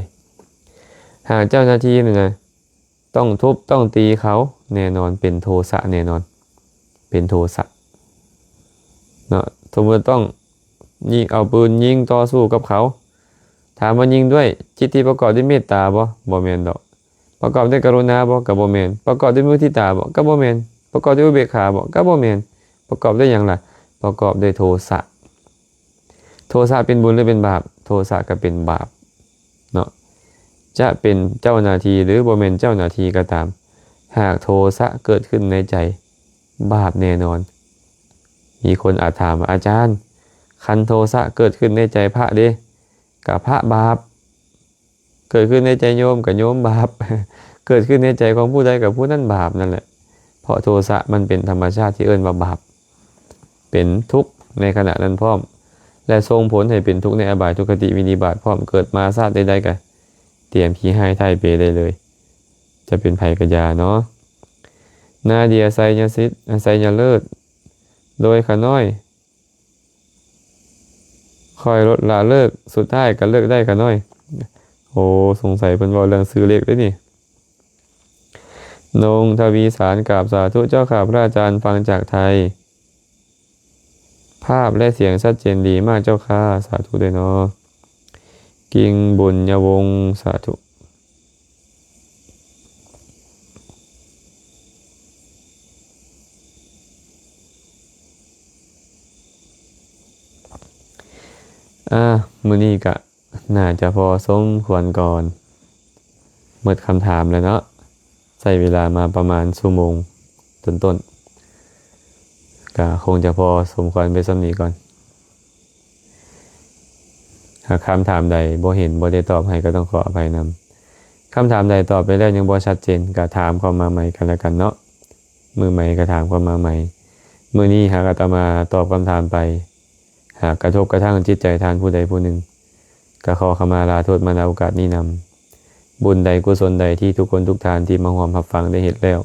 ຫາກເຈົ້າໜ້າທີ່ນັ້ນນະ ຕ້ອງທຸບຕ້ອງຕີເຂົາ ແນ່ນອນເປັນໂທສະແນ່ນອນ ເປັນໂທສະເນາະ. ສົມມຸດຕ້ອງຍິງ ເອົາປືນຍິງຕໍ່ສູ້ກັບເຂົາ, ຖາມວ່າຍິງດ້ວຍຈິດທີ່ປະກອບດ້ວຍເມດຕາບໍ່? ບໍ່ແມ່ນດອກ. ປະກອບດ້ວຍກະລຸນາບໍ່? ກໍບໍ່ແມ່ນ. ປະກອບດ້ວຍມຸທິຕາບໍ່? ກໍບໍ່ແມ່ນ. ປະກອບດ້ວຍອຸເບກຂາບໍ່? ກໍບໍ່ແມ່ນ. ປະກອບດ້ວຍຫຍັງລະ? ປະກອບດ້ວຍໂທສະ. ໂທສະເປັນບຸນຫຼືເປັນບາບ? ໂທສະກໍເປັນບາບເນາະ. ຈະເປັນເຈົ້າໜ້າທີ່ ຫຼື ບໍ່ແມ່ນເຈົ້າໜ້າທີ່ກໍຕາມ, ຫາກໂທສະເກີດຂຶ້ນໃນໃຈ, ບາບແນ່ນອນ. ມີຄົນອາດຖາມວ່າ ອາຈານ, ຄັນໂທສະເກີດຂຶ້ນໃນໃຈພະເດ? ກະພະບາບ. ເກີດຂຶ້ນໃນໃຈໂຍມ ກະໂຍມບາບ. ເກີດຂຶ້ນໃນໃຈຂອງຜູ້ໃດ ກະຜູ້ນັ້ນບາບນັ້ນແຫຼະ. ເພາະໂທສະມັນເປັນທຳມະຊາດທີ່ເອີ້ນວ່າບາບ, ເປັນທຸກໃນຂະນະນັ້ນພ້ອມ ແລະ ສົ່ງຜົນໃຫ້ເປັນທຸກໃນອະບາຍທຸກຄະຕິວິນິບາດພ້ອມ. ເກີດມາຊາດໃດໆ ກະຕຽມຂີ້ຮ້າຍຖ່າຍເປໄດ້ເລີຍ, ຈະເປັນໃຜກະຢ່າເນາະ. ນາເດຍ ໄຊຍະສິດ ໄຊຍະເລີດ ໂດຍຂ້ານ້ອຍ ຂ້ອຍລົດລະເລີກ ສຸດທ້າຍກໍເລີກໄດ້ຂ້ານ້ອຍ. ໂອ້ ສົງໄສເພິ່ນເວົ້າເລື່ອງຊື້ເລກເດ້ນີ້. ນົງທະວີສານ ກາບສາທຸເຈົ້າຂ້າພະອາຈານ, ຟັງຈາກໄທ ພາບ ແລະ ສຽງຊັດເຈນດີມາກເຈົ້າຂ້າ, ສາທຸເດີເນາະ. ກິ່ງບຸນຍະວົງ ສາທຸ. ອາ ມື້ນີ້ກະໜ້າຈະພໍສົມຄວນກ່ອນ, ໝົດຄຳຖາມແລ້ວເນາະ. ໃຊ້ເວລາມາປະມານຊົ່ວໂມງຕົ້ນໆ ກະຄົງຈະພໍສົມຄວນໄປສ່ຳນີ້ກ່ອນ. ຫາກຄຳຖາມໃດບໍ່ເຫັນ ບໍ່ໄດ້ຕອບໃຫ້ ກໍຕ້ອງຂໍອະໄພນຳ. ຄຳຖາມໃດຕອບໄປແລ້ວຍັງບໍ່ຊັດເຈນ ກໍຖາມເຂົ້າມາໃໝ່ກັນແລ້ວກັນເນາະ, ມື້ໃໝ່ກໍຖາມເຂົ້າມາໃໝ່. ມື້ນີ້ຫາກອາດຕະມາຕອບຄຳຖາມໄປ ຫາກກະທົບກະທັ່ງຈິດໃຈທ່ານຜູ້ໃດຜູ້ໜຶ່ງ ກໍຂໍຂະມາລາໂທດມາ ນະ ໂອກາດນີ້ນຳ. ບຸນໃດກຸສົນໃດທີ່ທຸກຄົນທຸກທ່ານທີ່ມາຮ່ວມຮັບຟັງໄດ້ເຮັດແລ້ວ,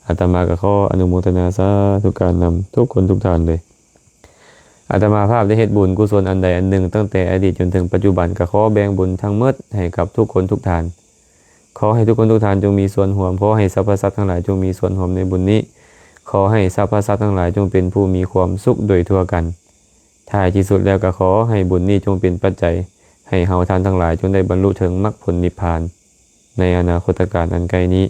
ອາດຕະມາກໍຂໍອະນຸໂມທະນາສາທຸການນຳທຸກຄົນທຸກທ່ານເລີຍ. ອາດຕະມາພາບໄດ້ເຮັດບຸນກຸສົນອັນໃດອັນໜຶ່ງຕັ້ງແຕ່ອະດີດຈົນເຖິງປັດຈຸບັນ, ກໍຂໍແບ່ງບຸນທັງໝົດໃຫ້ກັບທຸກຄົນທຸກທ່ານ. ຂໍໃຫ້ທຸກຄົນທຸກທ່ານຈົ່ງມີສ່ວນຮ່ວມ, ຂໍໃຫ້ສັບພະສັດທັງຫຼາຍຈົ່ງມີສ່ວນຮ່ວມໃນບຸນນີ້, ຂໍໃຫ້ສັບພະສັດທັງຫຼາຍຈົ່ງເປັນຜູ້ມີຄວາມສຸກໂດຍທົ່ວກັນ. ທ້າຍທີ່ສຸດແລ້ວກໍຂໍໃຫ້ບຸນນີ້ຈົ່ງເປັນປັດໄຈໃຫ້ເຮົາທ່ານທັງຫຼາຍຈົ່ງໄດ້ບັນລຸເຖິງມັກຜົນນິບພານໃນອະນາຄົດຕະການອັນໃກ້ນີ້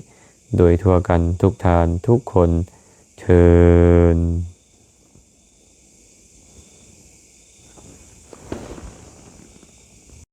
ໂດຍທົ່ວກັນທຸກທ່ານທຸກຄົນເທີ້ນ.